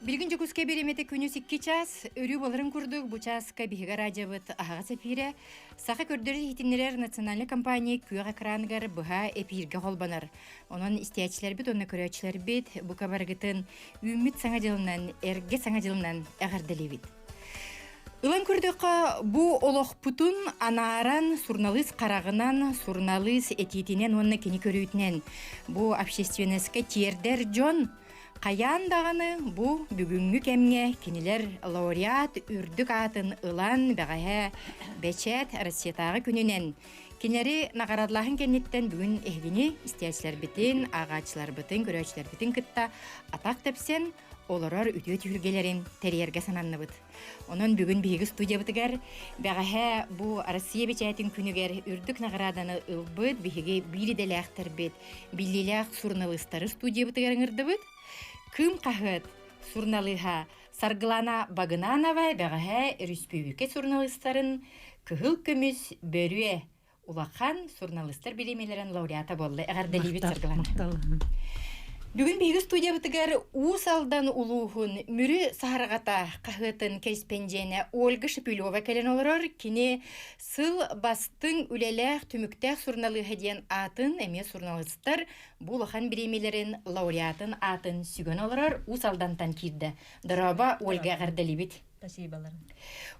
Билигин Дьокуускай бириэмэтэ күнүс 2 час, өрүү буоларын курдук бу чааска биһиги радиобыт аһаҕас эпиирэ Саха көрдөрөр иһитиннэрэр национальнай компания күөх экраныгар быһа эпииргэ холбонор. Онон истээччилэрбит уонна көрөөччүлэрбит бука барыгытын үүммүт саҥа дьылынан, эргэ саҥа дьылынан эҕэрдэлиибит. Ылан көрдөххө, бу олохпутун анааран суруналыыс хараҕынан, суруналыыс этиитинэн уонна кини көрүүтүнэн бу общественноска тиэрдэр дьон хайаан даҕаны бу бүгүҥҥү кэмҥэ кинилэр лауреат үрдүк аатын ылан бэҕэһээ Бэчээт Россиятааҕы күнүнэн кинилэри наҕараадалааһын кэнниттэн бүгүн эһигини истээччилэрбитин, ааҕааччыларбытын, көрөөччүлэрбитин кытта атах тэпсэн олорор үтүө түһүлгэлэрин тэрийэргэ сананныбыт. Онон бүгүн биһиги студиябытыгар бэҕэһээ бу Россия бэчээтин күнүгэр үрдүк наҕарааданы ылбыт биһиги биир идэлээхтэрбит, биллиилээх суруналыыстары студиябытыгар ыҥырдыбыт. Кыым хаһыат суруналыыһа Саргылана Багынанова бэҕэһээ өрөспүүбүлүкэ суруналыыстарын Кыһыл көмүс бөрүө улахан суруналыыстар бириэмийэлэрин лауреата буолла. Эҕэрдэлиибит Саргылана. Бүгүн биһиги студиябытыгар Уус Алдан улууһун Мүрү саһарҕата хаһыатын кэриспэндьиэнэ Ольга Шепелева кэлэн олорор. Кини сыл бастыҥ үлэлээх түмүктээх суруналыыһа диэн аатын эмиэ суруналыыстар бу улахан бириэмийэлэрин лауреатын аатын сүгэн олорор Уус Алдантан киирдэ. Дорообо, Ольга, эҕэрдэлиибит. Спасиболарын.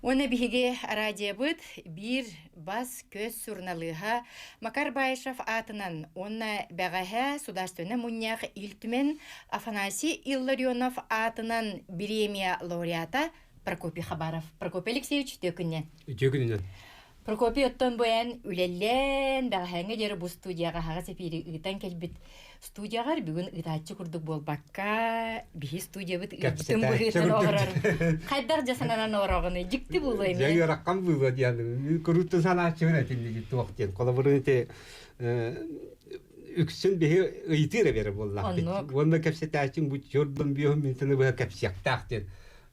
Уонна биһиги радиобыт биир бас-көс суруналыыһа Макар Баишев аатынан уонна бэҕэһээ Судаарственнай мунньах Ил Түмэн Афанасий Илларионов аатынан бириэмийэ лауреата Прокопий Хабаров. Прокопий Алексеевич, үтүө күнүнэн. Үтүө күнүнэн. Прокопий оттон бу эн үлэлээн, бэҕэһээҥҥэ диэри бу студияҕа аһаҕас эфири ыытан кэлбит студияҕар бүгүн ыытааччы курдук буолбакка, биһи студиябыт ыыппытын быһыытынан олорор. Хайдах дьэ сананан олороҕунуй? Дьикти буолуо эмиэ. Дьэ ыараххан буолуо диэн куруутун санааччыбын этинники туох диэн. Холобурун ити үксүн биһи ыйытыыр эбэрэ буоллахпыт. Уонна кэпсэтээччиҥ бу чордон биэһин мүнүүтэни быһа кэпсиэхтээх диэн.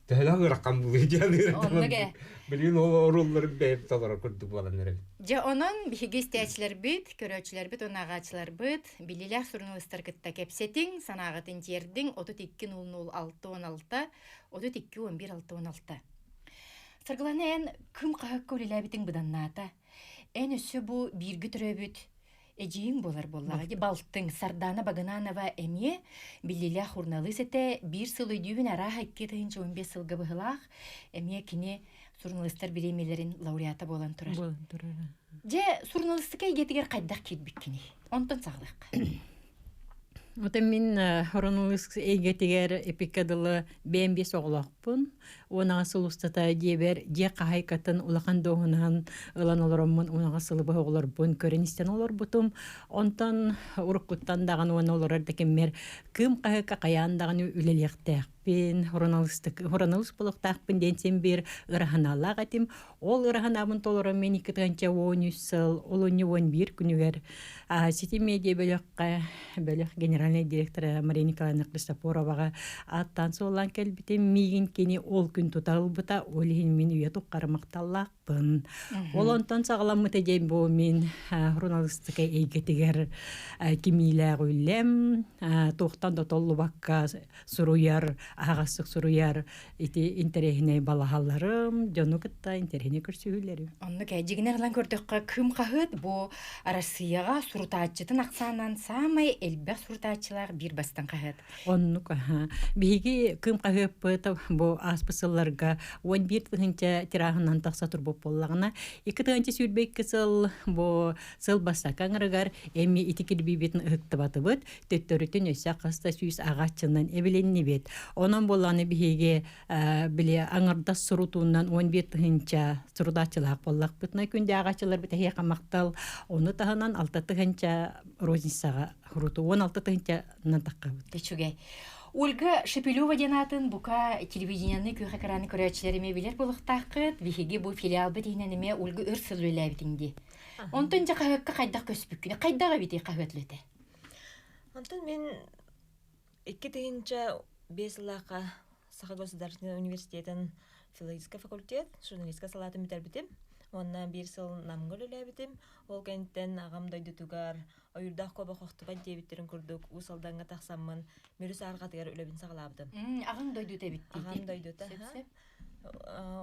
Төһөлөөх ыарахан буолуо диэн Оннук Билигин ол оруолларын бэйэм толорор курдук буолан эрэбин. Дьэ онон биһиги истээччилэрбит, көрөөччүлэрбит уонна ааҕааччыларбыт биллиилээх суруналыыстар кытта кэпсэтиҥ, санааҕытын тиэрдиҥ 32 00 616 32 11 616. Саргылана эн кым хаһыкка үлэлээбитиҥ быданнаата. Эн өссө бу бииргэ төрөөбүт эдьиийиҥ буолар буоллаҕа дии балтыҥ Сардаана Багынанова эмиэ биллиилээх суруналыыс этэ биир сыл өйдүүбүн арааһа 2015 сылга быһылаах эмиэ кини суруналыыстар бириэмийэлэрин лауреата буолан турар буолан турар дьэ суруналыыстыка эйгэтигэр хайдах киирбиккиний онтон саҕалыахха Отон мин суруналыыс эйгэтигэр эпиккэ дылы бэйэм биэс оҕолоохпун. Уон сыл устата дьиэбэр дьиэ хаһаайкатын улахан дуоһунаһын ылан олороммун уон сылы быһа оҕолорбун көрөн-истэн олорбутум. Онтон уруккуттан даҕаны уонна олорор да кэммэр кыым хаһыакка хайаан даҕаны үлэлиэхтээхпин, суруналыыс буолуохтаахпын диэн син биир ыраһанаалаах этим. Ол ыраһанаабын толорон мин 2013 сыл олунньу 11 күнүгэр Сити медиа бөлөххө бөлөх генеральнай директора Мария Николаевна Христофороваҕа ааттаан суоллаан кэлбитим. Миигин кини ол күн тута ылбыта, ол иһин мин үйэ тухары махталлаахпын. Ол онтон саҕаламмыта диэн бу мин журналистика эйгэтигэр кимиилээх үлэм, туохтан да толлубакка суруйар, аһаҕастык суруйар ити интэриэһинэй балаһаларым, дьону кытта интэриэһинэй көрсүһүүлэрим. Оннук ээ, дьигинэр ылан көрдөххө, Кыым хаһыат бу Арассыыйаҕа сурутааччытын ахсаанынан саамай элбэх сурутааччылаах биир бастыҥ хаһыат. Оннук аһа. Биһиги Кыым хаһыаппыт бу ааспыт сылларга 11 тыһыынча тираһынан тахса турбут буоллаҕына, 2 сүүрбэ сыл бу сыл бастакы аҥарыгар эми ити кирбиибитин ыһыктыбатыбыт, төттөрүтүн өссө хас да сүүс аҕааччынан эбилиннибит. Онон буоллаҕына биһиги били аҥардас сурутуунан 11 тыһыынча сурутааччылаах буоллахпытына күндү ааҕааччыларбыт эһиэхэ махтал. Ону таһынан 6 тыһыынча розницаҕа сурутуу 16 тыһыынчанан таххабыт. Үчүгэй. Ольга Шепелева диэн аатын бука телевидениены күөх экраны көрөөччүлэр эмиэ билэр буолуохтааххыт. Биһиги бу филиалбыт иһинэн эмиэ Ольга өр сыл үлэлээбитиҥ дии. Онтон дьэ хаһыакка хайдах көспүккүнүй? Хайдах эбитий хаһыат үлэтэ? Онтон мин 2005 сыллаахха Саха государственнай университетын филологическай факультет журналистика салаатын бүтэрбитим. Уонна биир сыл Намҥа үлэлээбитим. Ол кэнниттэн аҕам дойдутугар Ойуурдаах куоба хохтубат диэбиттэрин курдук Уус Алдаҥҥа тахсаммын Мүрү саарҕатыгар үлэбин саҕалаабытым. Аҕаҥ дойдута эбит дии. Аҕам дойдута.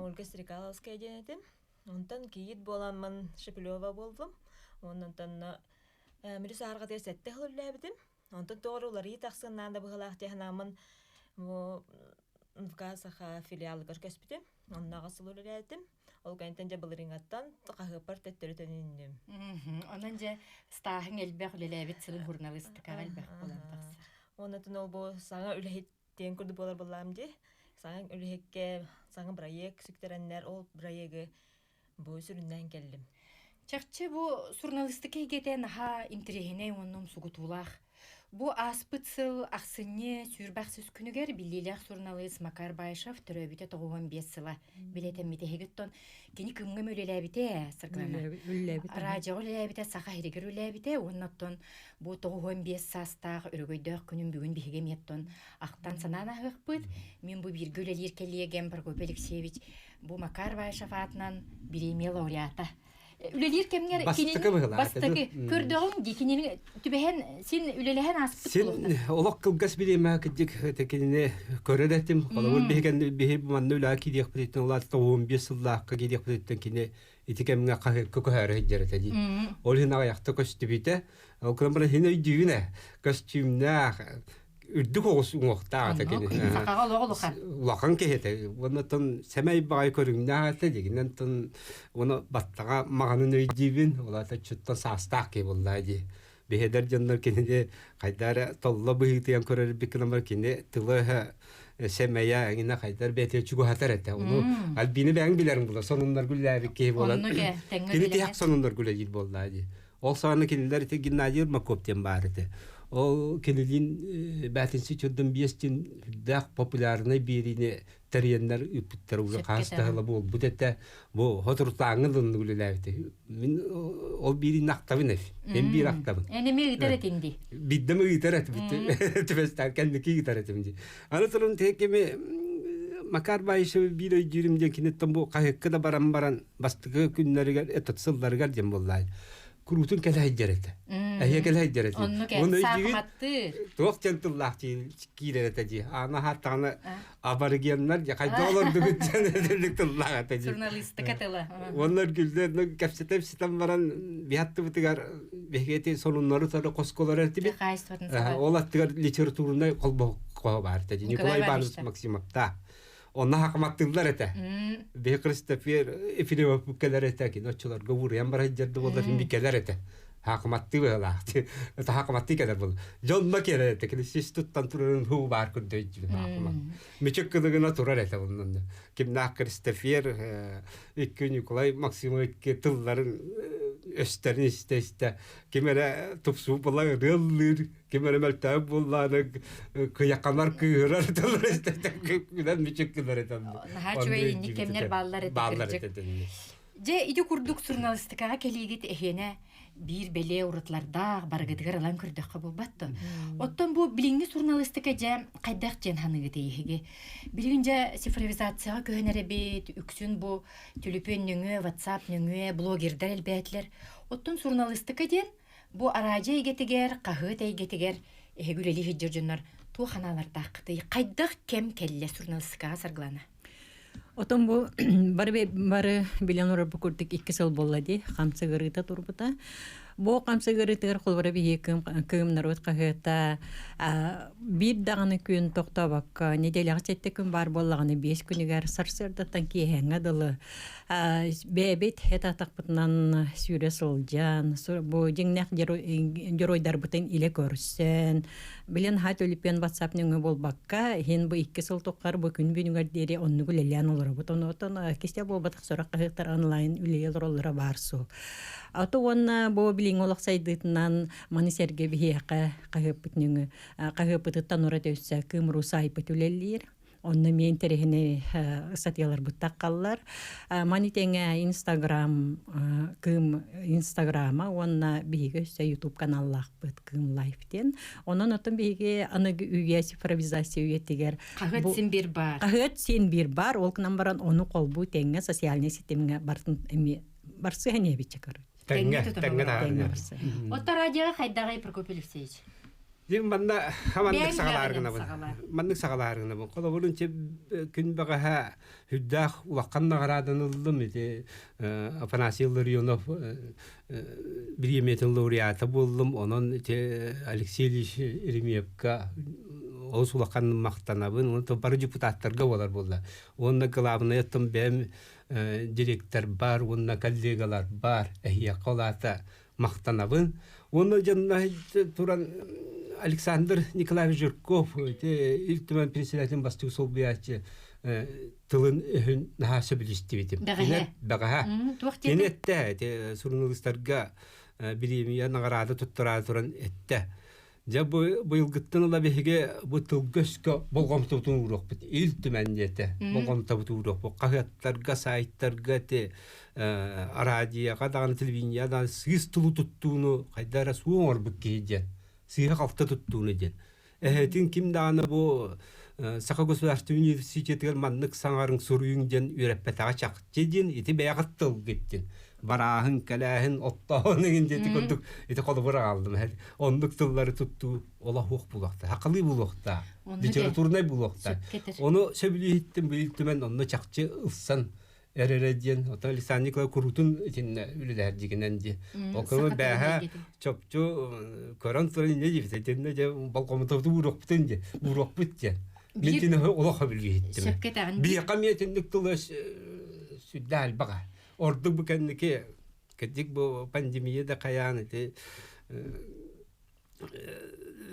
Ольга Стрекаловская диэн этим. Онтон кийиит буоламмын Шепелева буоллум. Онтон Мүрү саарҕатыгар сэттэ сыл үлэлээбитим. Онтон тоҕо эрэ уларыйыы тахсыан наада быһыылаах дии санааммын бу НВК Саха филиалыгар көспүтүм. Онно аҕыс сыл үлэлээтим. Ол кэнниттэн дьэ былырыыҥҥаттан хаһыаппар төттөрү төнүннүм. Онон дьэ стааһыҥ элбэх үлэлээбит сылын журналистикаҕа элбэх буолан тахсар. Оннотун ол бу саҥа үлэһит диэн курдук буолар буоллаам дии. Саҥа үлэһиккэ саҥа проект сүктэрэннэр ол проегы бу сүрүннээн кэллим. Чахчы бу суруналыыстыка эйгэтэ наһаа интэриэһинэй уонна умсугутуулаах. Бу ааспыт сыл ахсынньы сүүрбэ ахсыс күнүгэр биллиилээх суруналыыс Макар Баишев төрөөбүтэ 95 сыла билэтэммит эһигиттон кини кымҥа үлэлээбитэ Саргылана. Радиоҕа үлэлээбитэ, Саха сиригэр үлэлээбитэ уонна оттон бу 95 саастаах өрөгөйдөөх күнүн бүгүн биһиги эмиэ оттон ахтан санаан аһыахпыт. Мин бу бииргэ үлэлиир кэллиэгэм Прокопий Алексеевич Бу Макар Баишев аатынан бириэмийэ лауреата. Үлэлиир кэмҥэр Бастакы быһылаах бастакы көрдөҕүҥ дии кинини түбэһэн син үлэлэһэн ааспыт Син олох кылгас бириэмэ кырдьык кинини көрөр этим. Холобур биһи биһи манна үлэҕэ киириэхпититтэн улаатта 15 сыллаахха киириэхпититтэн кини ити кэмҥэ хаһыакка көһөөрө сылдьар этэ дии. Ол иһин аҕыйахта көстүбүтэ. Ол гынан баран иһин өйдүүбүн ээ. Көстүүмнээх, үрдүк оҕус уҥуохтаах этэ кини. Сахаҕа олоҕо улахан. Улахан киһи этэ. Уонна тон сэмэй баҕайы көрүҥнээх этэ. Дигинэн тон уонна баттаҕа маҕанын өйдүүбүн. Ол аата чуттан саастаах киһи буоллаа дии. Биһиэдэр дьоннор кинини хайда эрэ толло быһыытыйан көрөр эбиккин бар кини тыла-өһө сэмэйэ эҥинэ хайдар бэйэтэ чугаһатар этэ. Ону Альбина бэйэҥ билэриҥ була сонуннар гүллээбит киһи буолан кини тиһэх сонуннар гүлэлиир буоллаа дии. Ол саҕана кинилэр ити Геннадий Ермаков диэн баар этэ. Ол кинилиин бээтинсэ чурдун биэс дьин үрдээх популярнай биэриини тэрийэннэр ыыппыттар уже хас да буолбут этэ. Бу хоторутааҥҥы дылыннык үлэлээбитэ. Мин ол биириини ахтабын эф. Мен биир ахтабын. Эн эмиэ ыытар этиҥ дии. Биддем ыытар этим. Түбэстään кэнники ыытар этим дии. Аны туран кими Макар Баишев биир өйдүүрүм диэн киниттэн бу хаһыакка да баран баран бастакы күннэригэр этот сылларыгар диэн буоллаай куруутун кэлэ сылдьар этэ. Эһиэ кэлэ сылдьар этэ. Оннук саахыматтыыр. Туох диэн тыллаах киирэр этэ дии. Аана хааттаҕына аборигеннар дьэ хайдах олордугут диэн этэлик тыллаах этэ дии. Журналистика тыла. Уонна үргүлдэ кэпсэтэ-кэпсэтэн баран биһаттыбытыгар биһиги сонуннары тары хосколор этибит. Ол аттыгар литературнай холбоһук баар этэ. Николай Иванович Максимовта. Онно хакаматтыыллар этэ. Биһи Христофер Ефремов кэлэр этэ, кини оччолорго уурайан баран дьэрдэ буоллар би кэлэр этэ. Хакаматтыы быһалаах. Хакаматтыы кэлэр буолла. Дьонно кэлэр этэ. Кини сис туттан турарын хуу баар көрдөйдүбүн хакамат. Мүчүк кылыгына турар этэ bundan. Кимнаах Христофер икки Николай Максимович тылларын өстөрүн истэ-истэ ким эрэ тупсуу була ырыаллыыр ким эрэ мөлтөөк буоллааны кыйаханар кыыһырар тыллар күлэн мүчүк гынар этэ Наһаа үчүгэй инник кэмнэр бааллар этэ бааллар этэ Дьэ ити курдук суруналыыстыкаҕа кэлиигит эһиэнэ биир бэлиэ уратылардаах барыгытыгар ылан көрдөххө буолбат дуо? Оттон бу билиҥҥи суруналыыстыка дьэ хайдах диэн саныыгытый эһиги? Билигин дьэ цифровизацияҕа көһөн эрэбит, үксүн бу түлүпүөн нөҥүө, WhatsApp нөҥүө блогердар элбээтилэр. Оттон суруналыыстыка диэн Бу араадьыйа эйгэтигэр, хаһыат эйгэтигэр эһиги үлэлии сылдьар дьоннор туох санаалардааххытый? Хайдах кэм кэллэ суруналыыстыкаҕа Саргылана? Отон бу бары бары билэн олорбут курдук икки сыл буолла дии хамсык ырыыта турбута. Бу хамсык ырыытыгар холобура биһиги кыым, кыым норуот хаһыата биир даҕаны күн тохтообокко неделяҕа сэттэ күн баар буоллаҕына биэс күнүгэр сарсыардаттан киэһээҥҥэ дылы Бэйэбит эт атахпытынан сүүрэ сылдьан, бу дьиҥнээх дьоруойдарбытын илэ көрсөн, билэн хаат төлүпүөн WhatsApp нөҥүө буолбакка, иһин бу икки сыл тухары бу күн бүгүнүгэр диэри оннук үлэлээн олоробут. Онуоттан кистэл буолбатах сорох хаһыаттар онлайн үлэлии олороллоро баар суол. Ото уонна бу билиҥҥи олох сайдыытынан маны сэргэ биһиэхэ хаһыаппыт нөҥүө хаһыаппытыттан ураты өссө Кыым саайпыт үлэлиир. Онно эмиэ интэриэһинэй ыстатыйаларбыт таххаллар. Маны тэҥэ Инстаграм, Кыым Инстаграма уонна биһиги өссө Ютуб каналлаахпыт Кыым Лайф диэн. Онон оттон биһиги аныгы үйэ цифровизация үйэтигэр Хаһыат син биир баар. Хаһыат син биир баар. Ол гынан баран ону холбуу тэҥҥэ социальнай ситимҥэ бартын эмиэ барсыһан эбит короче. Тэҥҥэ тэҥҥэ таһаарына. Оттон радиоҕа хайдаҕый Прокопий Алексеевич? Дьиҥ манна маннык саҕалааргынабын. Маннык саҕалааргынабын. Холобурун күн бэҕэһээ үрдээх улахан наҕарааданыллым ити Афанасий Ларионов бириэмийэтин лауреата буоллум. Онон ити Алексей Ильич Еремеевка олус улахан махтанабын. Онон бары депутаттарга буолар буолла. Уонна главное оттон бэйэм директор бар уонна коллегалар бар эһиэхэ ол аата махтанабын. Уонна дьонно туран Александр Николаевич Жирков ити Ил Түмэн председателин бастакы солбуйааччы тылын өһүн наһаа сөбүлүстүбүтүм. Бэҕэһээ. Бэҕэһээ. Кини эттэ ити суруналыыстарга бириэмийэ наҕараада туттараары туран эттэ. Дьэ бу быйылгыттан ыла биһиги бу тылга-өскө болҕомтобутун ууруохпут. Ил Түмэн диэтэ болҕомтобутун ууруохпут. Хаһыаттарга, сайтарга ити араадьыйаҕа даҕаны, телевидениеҕа даҕаны сыыс тылы туттууну хайда эрэ суох оҥорбут киһи диэн, сыыһа-халты туттууну диэн. Эһэтин ким даҕаны бу Саха государственный университетыгар маннык саҥарыҥ суруйуҥ диэн үөрэппэтэҕэ чахчы диэн ити бэйэҕит тылгыт диэн барааһын кэлээһин оттооһун игин диэти курдук ити холобур аҕаллым оннук тыллары туттуу олоһуох булуохта хакылыы булуохта литературнай булуохта ону сөбүлүүһүттэн быйыл түмэн онно чахчы ылсан эрэрэ диэн оттон Александр Николаевич куруутун итиннэ үлэлэһэр дьигинэн дии ол кылы бээһэ чопчу көрөн туран инньэ диэбит итиннэ дьэ болҕомтобутун ууруохпутун дии ууруохпут диэн мин тини олох сөбүлүүһүттүм биһиэхэ эмиэ итинник тылы сүрдээх элбэҕэ ордук бу кэнники кырдьык бу пандемия да хайаан ити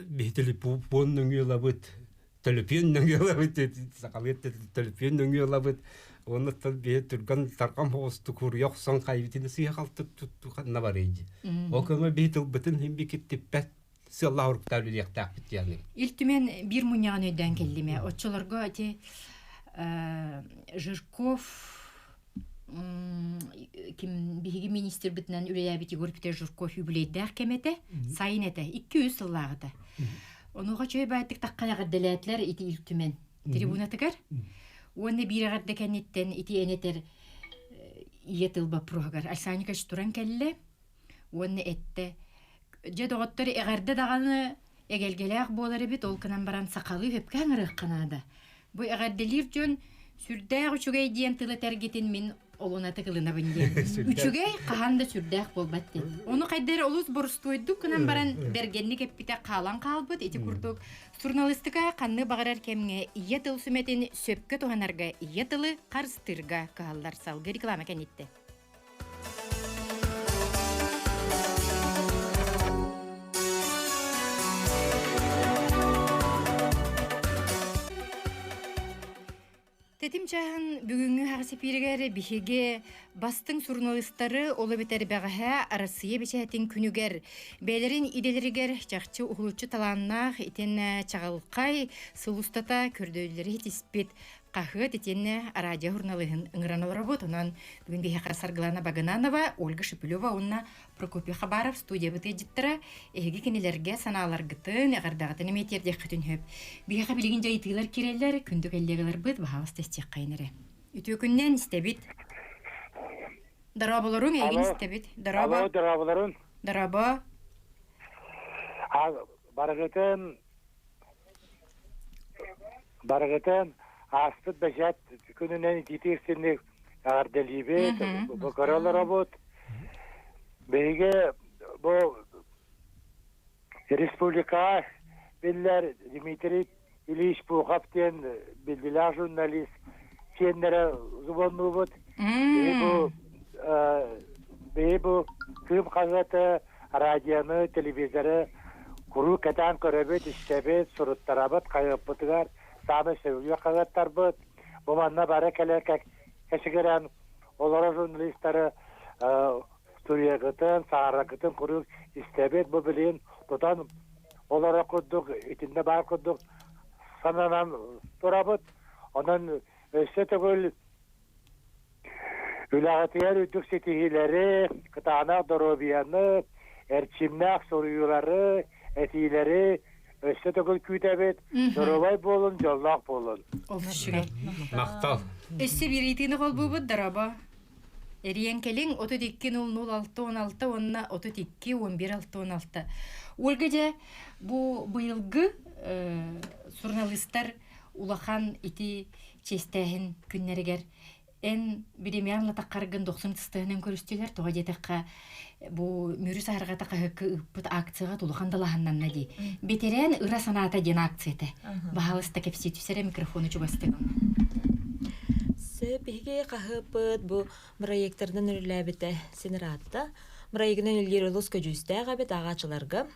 биһи телефон нөҥүө ылабыт төлөпүөн нөҥүө ылабыт сахалыы төлөпүөн нөҥүө ылабыт уонна биһи түргэн тарҕам соҕустук хуруйа охсон хайбытын сыыһа-халты туттуу ханна барый дии ол көмө биһи тылбытын иһин бикиттиппэт сыаллаах уруктаах үлэлиэхтээхпит диэн Ил Түмэн биир мунньаҕын өйдөөн кэллим ээ. Оччолорго ити Жирков ким биһиги министрбитинэн үлэлээбит Егор Петрович Жирков юбилейдээх кэм этэ, сайын этэ, 200 сыллааҕыта. Онуоха үчүгэй баайдык таххан эҕэрдэлээтилэр ити Ил Түмэн трибунатыгар. Уонна биир эҕэрдэ кэнниттэн ити эн этэр ийэ тыл боппуруоһугар Александр Николаевич туран кэллэ уонна эттэ дьэ доҕоттор эҕэрдэ даҕаны эгэлгэлээх буолар эбит ол гынан баран сахалыы сөпкө ыҥырыахха наада бу эҕэрдэлиир дьон сүрдээх үчүгэй диэн тыл этэргитин мин олунатык ылынабын диэн үчүгэй хаһан да сүрдээх буолбат диэн ону хайда эрэ олус борустуойдук гынан баран бэргэнник эппитэ хаалан хаалбыт ити курдук суруналыыстыка ханнык баҕарар кэмҥэ ийэ тыл сүмэтин сөпкө туһанарга ийэ тылы харыстыырга кыһаллар салгыы реклама кэнниттэн Тэтим чааһын бүгүҥҥү аһаҕас эпииригэр биһиги бастыҥ суруналыыстары ол эбэтэр бэҕэһээ Арассыыйа бэчээтин күнүгэр бэйэлэрин идэлэригэр чахчы уһулуччу талааннаах итиэннэ чаҕылхай сыл устата көрдөөллөрү ситиспит хаһыат итиэннэ радио журналиһын ыҥыран олоробут. Онон бүгүн биһиэхэ Саргылана Багынанова, Ольга Шепелева уонна Прокопий Хабаров студиябыт ыалдьыттара. Эһиги кинилэргэ санааларгытын, эҕэрдэҕитин эмиэ тиэрдиэххитин сөп. Биһиэхэ билигин дьайытыылар киирэллэр, күндү коллегаларбыт, баһаалыста истиэххэйин эрэ. Үтүө күннэн истэбит. Дорооболоруҥ, эйигин истэбит. Дорообо. Алло, дорооболорун. Дорообо. Барыгытын Барыгытын ааспыт бэчээт күнүнэн итиитик-истинник эҕэрдэлиибит, бу көрө олоробут. Биһиги бу республикаҕа биллэр Дмитрий Ильич Пухов диэн биллилээх журналист сиэннэрэ звоннуубут. Биһи бу биһи бу Кыым хаһыаты радионы, телевизоры куруук кэтээн көрөбүт, истэбит, суруттарабыт, хаһыаппытыгар саамай сөбүлүүр хаһыаттарбыт. Бу манна бары кэлэ кэчигирээн олорор журналистары суруйаргытын, саҥараргытын куруук истэбит. Бу билигин тутан олорор курдук, итиннэ баар курдук сананан турабыт. Онон өссө төгүл Үлэҕитигэр үрдүк ситиһиилэри, кытаанах доруобуйаны, эрчимнээх суруйуулары, этиилэри өссө төгүл күүтэбит. Доруобай буолун, дьоллоох буолун. Олус үчүгэй. Махтал. Өссө биир ыйытыыны холбуубут, дорообо. Эрийэн кэлиҥ 32 00 6 16 уонна 32 11 6 16. Ольга дьэ бу быйылгы суруналыыстар улахан ити чиэстээһин күннэригэр эн биримиан латаххаргын дохсун тыстыһынан көрүстүлэр тоҕо диэтэххэ бу Мүрү саһарҕата хаһыакка ыыппыт акцияҕа улахан далаһаннанна дии. Бэтэрээн ыра санаата диэн акция этэ. Баһаалыста кэпсии түсэрэ микрофону чугастык. Сөп биһиги хаһыаппыт бу проекторынан үлэлээбитэ син ыраатта. Проегынан үлэлиир олус көдьүүстээх эбит ааҕааччыларга.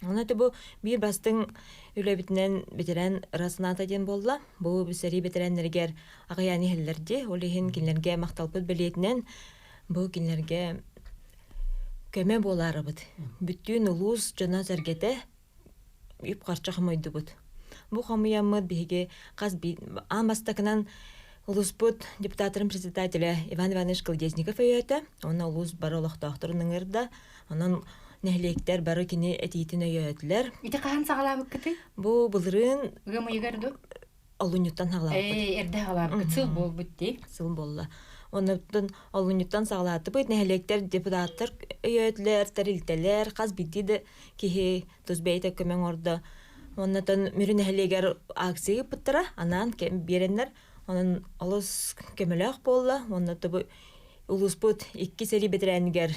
Онон бу биир бастыҥ үлэбитинэн бэтэрээн ыра санаата диэн буолла. Бу сэрии бэтэрээннэригэр аҕыйаан иһэллэр дии. Ол иһин кинилэргэ махталбыт бэлиэтинэн бу кинилэргэ көмө буолаарыбыт. Бүттүүн улуус дьоно-сэргэтэ үп-харчы хомуйдубут. Бу хомуйаммыт биһиги хас аан бастакынан улууспут депутаттарын председателэ Иван Иванович Колодезников өйөөтө. Онно улуус бары олохтоохторун ыҥырда. Онон нэһилиэктэр бары кини этиитин өйөөтүлэр. Ити хаһан саҕалаабыккытый? Бу былырыын Ыам ыйыгар ду? Олунньуттан саҕалаабыппыт. Ээ, эрдэ саҕалаабыккыт. Сыл буолбут дии. Сыл буолла. Оннуттан олунньуттан саҕалаатыбыт. Нэһилиэктэр депутаттар өйөөтүлэр, тэрилтэлэр, хас биирдии да киһи тус бэйэтэ көмө оҥордо. Оннотон Мүрү нэһилиэгэр акция ыыппыттара, анаан биэрэннэр. Онон олус көмөлөөх буолла. Онно бу улууспут икки сэрии бэтэрээнигэр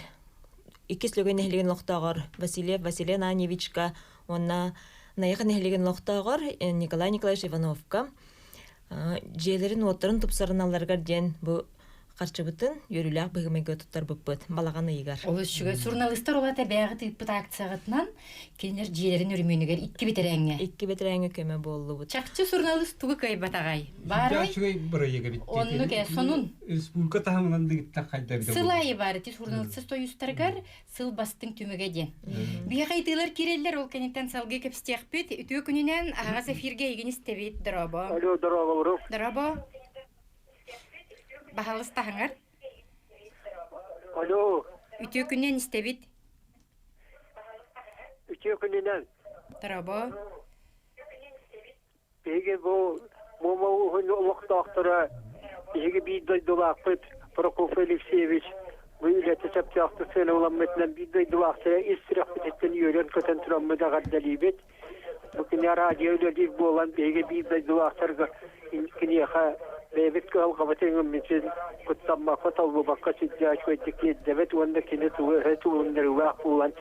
иккис Лөгөй нэһилиэгин олохтооҕор Васильев Василий Ананьевичка уонна Найахы нэһилиэгин олохтооҕор Николай Николаевич Ивановка дьиэлэрин-уоттарын тупсарыналларыгар диэн бу харчыбытын үөрүүлээх быһымайга туттарбыппыт балаҕан ыйыгар. Олус үчүгэй. Суруналыыстар ол ата бэйэҕит ыыппыт акцияҕытынан кинилэр дьиэлэрин өрөмүөнүгэр икки бэтэрээҥҥэ. Икки бэтэрээҥҥэ көмө буоллубут. Чахчы суруналыыс тугу кыайбатаҕай? Баарай? Үчүгэй бырайыак эбит. Оннук ээ, сонун. Республика таһымынан дыгыттах хайда эбитэ Сыл аайы баар ити суруналыыстар союзтарыгар сыл бастыҥ түмүгэ диэн. Биһиэхэ ыйытыылар киирэллэр, ол кэнниттэн салгыы кэпсэтиэхпит. Үтүө күнүнэн аһаҕас эфиргэ эйигин истэбит. Дорообо. Алло, дорооболору. Дорообо. Баһалыс таһыҥар. Алло. Үтүө күнүнэн истэбит. Үтүө күнүнэн. Дорообо. Биһиги бу Муома улууһун олохтоохторо биһиги биир дойдулаахпыт Прокопий Алексеевич бу үлэтэ сөптөөхтүк сыаналаммытынан биир дойдулаахтара ис сүрэхпититтэн үөрэн-көтөн тураммыт эҕэрдэлиибит. Бу кини радио үлэлиир буолан биһиги биир дойдулаахтарга киниэхэ бэйэбит кыһалҕабытын ыҥыммытын куттаммакка, толлубакка сүрдээх үчүгэйдик тиэрдэбит уонна кини тугу өһө тулуннарыылаах буолан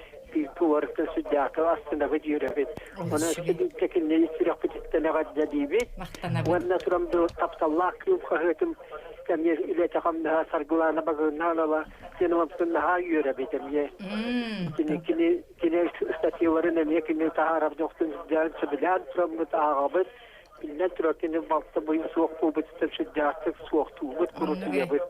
туораттан сүрдээхтик астынабыт, үөрэбит. Онон өссө кинини сүрэхпититтэн эҕэрдэлиибит. Уонна туран тапталлаах кыым хаһыатым эмиэ үлэтэ-хамнаһа Саргылаана Багынанова диэн наһаа үөрэбит эмиэ. Кини кини кини статьяларын эмиэ кини таһаарар дьохтун сөбүлээн тураммыт ааҕабыт. Биллэн турар, кини балта быйыл суох буолбутуттан сүрдээхтик суохтуубут, курутуйабыт.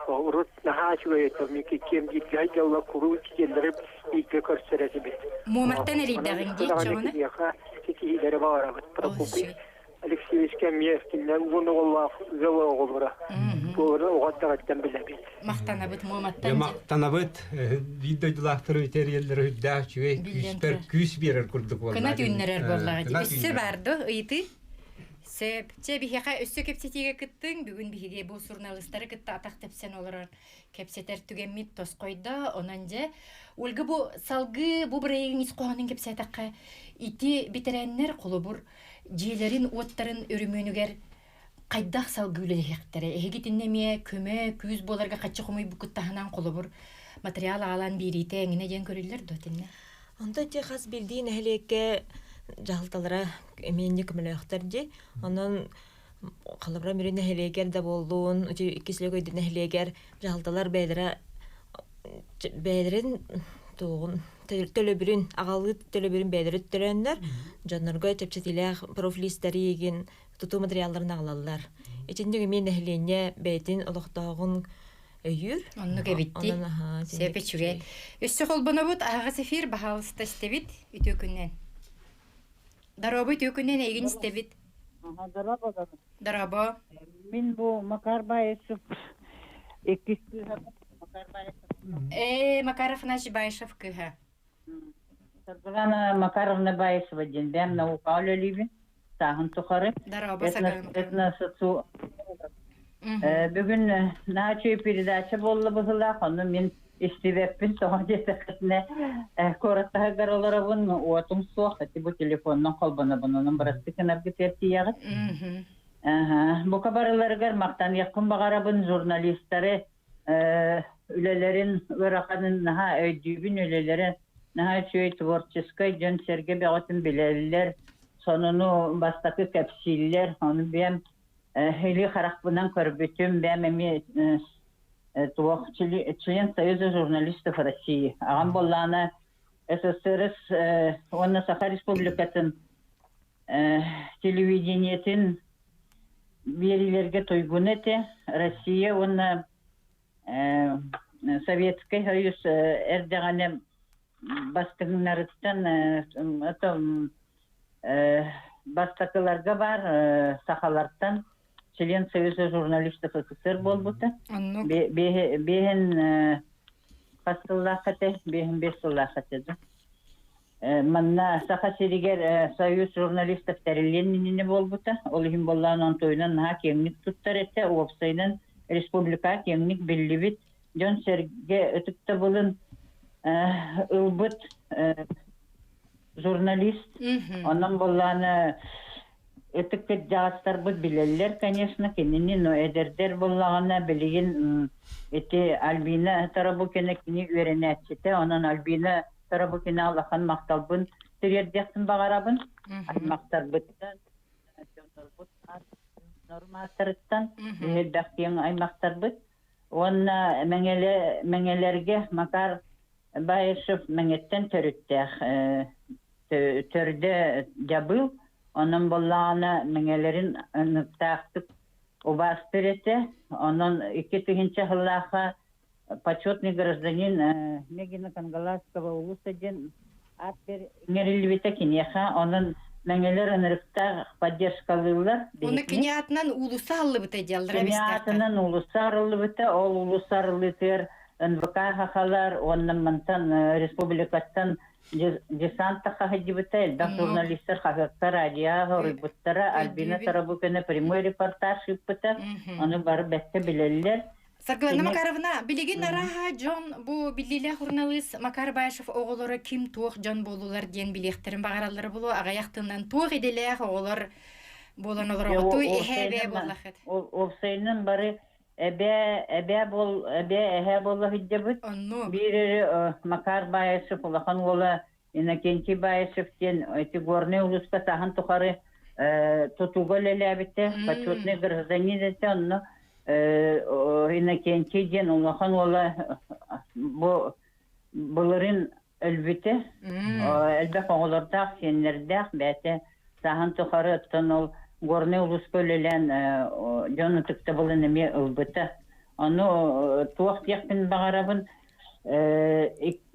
Урут наһаа үчүгэй этэ, киэм бииргэ дьолло куруук киэллэри бииргэ көрсөр этибит. Муоматтан эрийдэҕиҥ дии чоҕуна? Киниэхэ ситиһиилэри баҕарабыт. Прокопий Алексеевич кэмиэ кинилэр уон оҕолоох ыал оҕолоро. Туолары оҕо эрдэҕиттэн билэбит. Махтанабыт Муоматтан. Махтанабыт. Биир дойдулаахтары үтэриэллэрэ үрдээх үчүгэй күүспэр күүс биэрэр курдук буолла. Кынат үүннэрэр буоллаҕа дии. Өссө бар ду ыйытыы? Сөп. Чэ биһиэхэ өссө кэпсэтиигэ кыттыҥ. Бүгүн биһиги бу суруналыыстары кытта атах тэпсэн олорор кэпсэтэр түгэммит тосхойдо. Онон дьэ, Ольга бу салгыы бу бырайыгын ис хоһоонун кэпсээтэххэ, ити бэтэрээннэр холобур дьиэлэрин уоттарын өрөмүөнүгэр хайдах салгыы үлэлэһиэхтэрэ? Эһиги итиннэ эмиэ көмө, күүс буоларга хаччы хомуйбуккут таһынан холобур материал аҕалан биэриитэ эҥинэ диэн көрүллэр дуо итиннэ? Онтон те хас биирдии нэһилиэккэ дьаһалталара эмиэ инник көмөлөөхтөр дии. Онон холобура Мүрү нэһилиэгэр да буоллун, иккис Лөгөйдө нэһилиэгэр дьаһалталар бэйэлэрэ бэйэлэрин туоҕун төлөбүрүн аҕалыы төлөбүрүн бэйэлэрэ төлөөннөр дьоннорго чэпчэтиилээх профлиистэри тутуу материалларын аҕалаллар. Итинник эмиэ нэһилиэнньэ бэйэтин олохтооҕун өйүүр. Оннук эбитти. Сөп үчүгэй. Өссө холбонобут аһаҕас эфир баһаалыста истэбит. Үтүө күннэн. Дорообо үтүө күннэн эйигин истэбит. Дорообо. Дорообо. Мин бу Макар Баишев иккис кыыһа Макар Баишев. Ээ, Макар Афанасьевич Баишев кыыһа. Саргылана Макаровна Баишева диэн бэйэм наукаҕа үлэлиибин. Сааһын тухары. Дорообо, Саргылана. Этносоцио... Бүгүн наачый передача буолла быһыылаах, ону мин истибэппин тоҕо диэтэххитинэ куораттаһыгар олоробун, уотум суох, ити бу телефонунан холбонобун, онон бырастыы гынаргыт тиийэҕит. Бука барыларыгар махтаныахпын баҕарабын журналистары үлэлэрин ыараханын наһаа өйдүүбүн, үлэлэрэ наһаа үчүгэй творческай дьон-сэргэ бөҕөтүн билэллэр, сонуну бастакы кэпсииллэр, ону бэйэм илии харахпынан көрбүтүм, бэйэм эмиэ туох член Союза журналистов России. Аҕам буоллаҕына СССР уонна Саха Республикатын телевидениетин биэриилэргэ туйгун этэ. Россия уонна Советскай Союз эрдэҕинэ бастыҥнарыттан бастакыларга баар сахалартан член Союза журналистов СССР буолбута. Биэһин хас сыллаах этэ? Биэһин биэс сыллаах этэ да. Манна Саха сиригэр Союз журналистов тэриллиэн иннинэ буолбута. Ол иһин буоллаан онтуйунан наһаа киэҥник туттар этэ. Уопсайынан республика киэҥник биллибит дьон-сэргэ ытыктабылын ылбыт журналист. Онон буоллаана ытык кырдьаҕастарбыт билэллэр, конечно, кинини, но эдэрдэр буоллаҕына билигин ити Альбина Тарабукина кини үөрэнээччитэ, онон Альбина Тарабукина улахан махталбын тириэрдиэхпин баҕарабын. Аймахтарбыттан, дьоннорбут нормааттарыттан элбэх киэҥ аймахтарбыт. Уонна Мэҥэлэ, Мэҥэлэргэ Макар Баишев Мэҥэттэн төрүттээх төрдө дьабыыл, онон буоллаҕына Мэҥэлэрин ыныктаахтык убаастыыр этэ. Онон 2000 сыллаахха почетный гражданин Мегина Кангаласского улуса диэн аат иҥэриллибитэ киниэхэ. Онон Мэҥэлэр ынырыктаах поддержкалыыллар. Оны кини аатынан уулусса арыллыбыта диаллара Кини аатынан уулусса арыллыбыта. Ол уулусса арыллыытыгар НВК хахалар уонна мантан республикаттан десант хаһыдьыбыта, элбэх журналистар хаһыакка, радиоҕа хоруйбуттара, Альбина Тарабукина прямой репортаж ыыппыта, ону бары бэккэ билэллэр. Саргылана Макаровна, билигин арааһа дьон бу биллиилээх суруналыыс Макар Баишев оҕолоро ким туох дьон буолулар диэн билиэхтэрин баҕараллара буолуо, аҕыйах тылынан туох идэлээх оҕолор буолан олороҕутуй, эһээ эбээ буоллахыт. Уопсайынан бары эбээ эбээ буол эбээ эһээ буола сылдьабыт. Биир эрэ Макар Баишев улахан уола Иннокентий Баишев диэн эти Горнай улууска саһан тухары тутууга үлэлээбитэ, почетный гражданин этэ, онно Иннокентий диэн улахан уола бу былырын өлбүтэ. Элбэх оҕолордоох, сиэннэрдээх, бэйэтэ сааһын тухары оттон ол Горнай улууска үлэлээн дьон ытыктабылын эмиэ ылбыта. Ону туох диэхпин баҕарабын,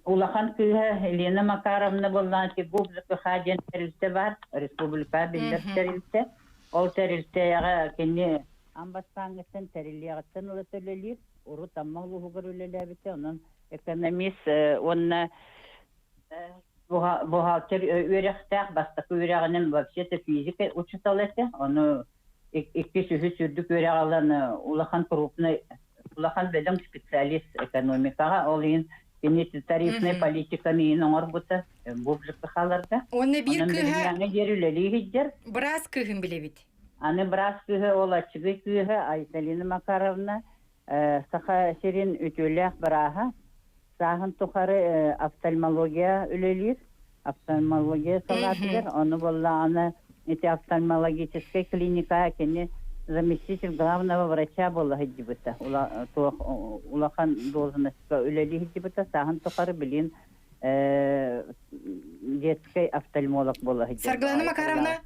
улахан кыыһа Елена Макаровна буоллаҕына ГУП ЖКХ диэн тэрилтэ баар, республика биллэр тэрилтэ. Ол тэрилтэҕэ кини аан бастааҥҥыттан тэриллиэҕиттэн ыла үлэлиир. Урут Амма улууһугар үлэлээбитэ, онон экономист уонна бухгалтер үөрэхтээх, бастакы үөрэҕинэн вообще-то физика учуутала этэ. Ону иккис, үһүс үрдүк үөрэх ылан улахан крупный, улахан бөдөҥ специалист экономикаҕа. Ол иһин кини тарифнай политиканы иһин оҥорбута бу ЖКХ-ларга. Уонна биир кыыһа диэри үлэлии сылдьар. Быраас кыыһын билэбит. Аны быраас кыыһа ол аччыгый кыыһа Айталина Макаровна Саха сирин үтүөлээх бырааһа, сааһын тухары офтальмология үлэлиир, офтальмология салаатыгар, ону буоллаҕына ити офтальмологическай клиника кини заместитель главного врача буола сылдьыбыта, улахан должностка үлэлии сылдьыбыта, сааһын тухары билин детский офтальмолог буола сылдьар. Саргылана Макаровна,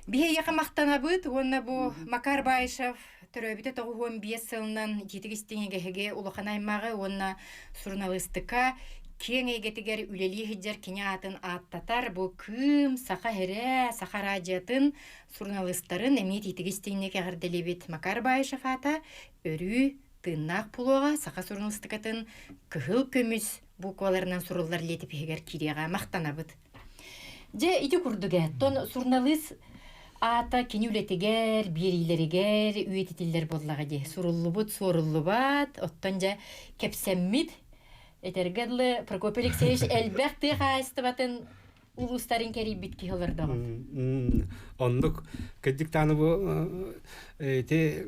биһиэхэ махтанабыт уонна бу Макар Баишев төрөөбүтэ 95 сылынан итиитик истиҥ эгэһиги улахан аймаҕы уонна суруналыыстыка киэҥ эйгэтигэр үлэлии сылдьар кини аатын ааттатар бу Кыым, Саха сирэ, Саха радиотын суруналыыстарын эмиэ итиитик истиҥник эҕэрдэлиибит Макар Баишев аата өрүү тыыннаах пулуоҕа саха суруналыыстыкатын кыһыл көмүс букваларынан суруллар лиэтипиһигэр киириэҕэ махтанабыт. Дьэ ити курдук ээ, тон суруналыыс аата кини үлэтигэр, биэриилэригэр үйэтитиллэр буоллаҕа дии. Суруллубут, суоруллубат, оттон дьэ кэпсэммит этэргэ дылы Прокопий Алексеевич элбэх тыа хаһаайыстыбатын улуустарын кэрийбит киһи олордоҕун. Оннук кырдьык даҕаны бу ити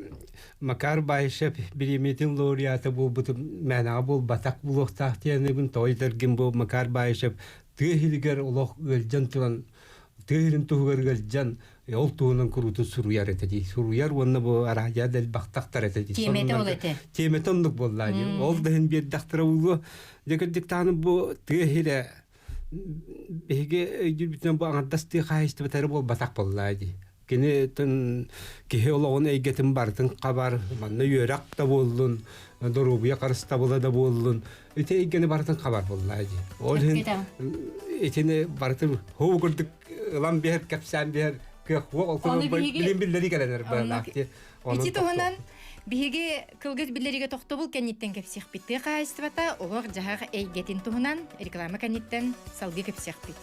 Макар Баишев бириэмийэтин лауреата буолбутум мээнэҕэ буолбатах буолуохтаах диэнибин тоҕо этэргин бу Макар Баишев тыа иһигэр олох ыалдьан туран тыа иһин туһугар ыалдьан ол туһунан куруутун суруйар этэ дии суруйар уонна бу араадьыйа да элбэхтахтар этэ дии Тиэмэтэ ол этэ. Тиэмэтэ оннук буоллаа дии. Ол да иһин биэрдэхтэрэ буолуо. Дьэ кырдьык даҕаны бу тыа иһирэ биһиги өйдүүрбүтүнэн бу аҥардас тыа хаһаайыстыбата эрэ буолбатах буоллаа дии. Кини киһи олоҕун эйгэтин барытын хабар, манна үөрэх да буоллун, доруобуйа харыстабыла да буоллун, ити эйгэни барытын хабар буоллаа дии. Ол иһин итини барытын һуу курдук ылан биһэр, кэпсээн биһэр кыах ол билин биллэрии кэлэнэр быһыылаах дии. Ити туһунан биһиги кылгас биллэриигэ тохтобул кэнниттэн кэпсиэхпит. Тыа хаһаайыстыбата олох-дьаһах эйгэтин туһунан реклама кэнниттэн салгыы кэпсиэхпит.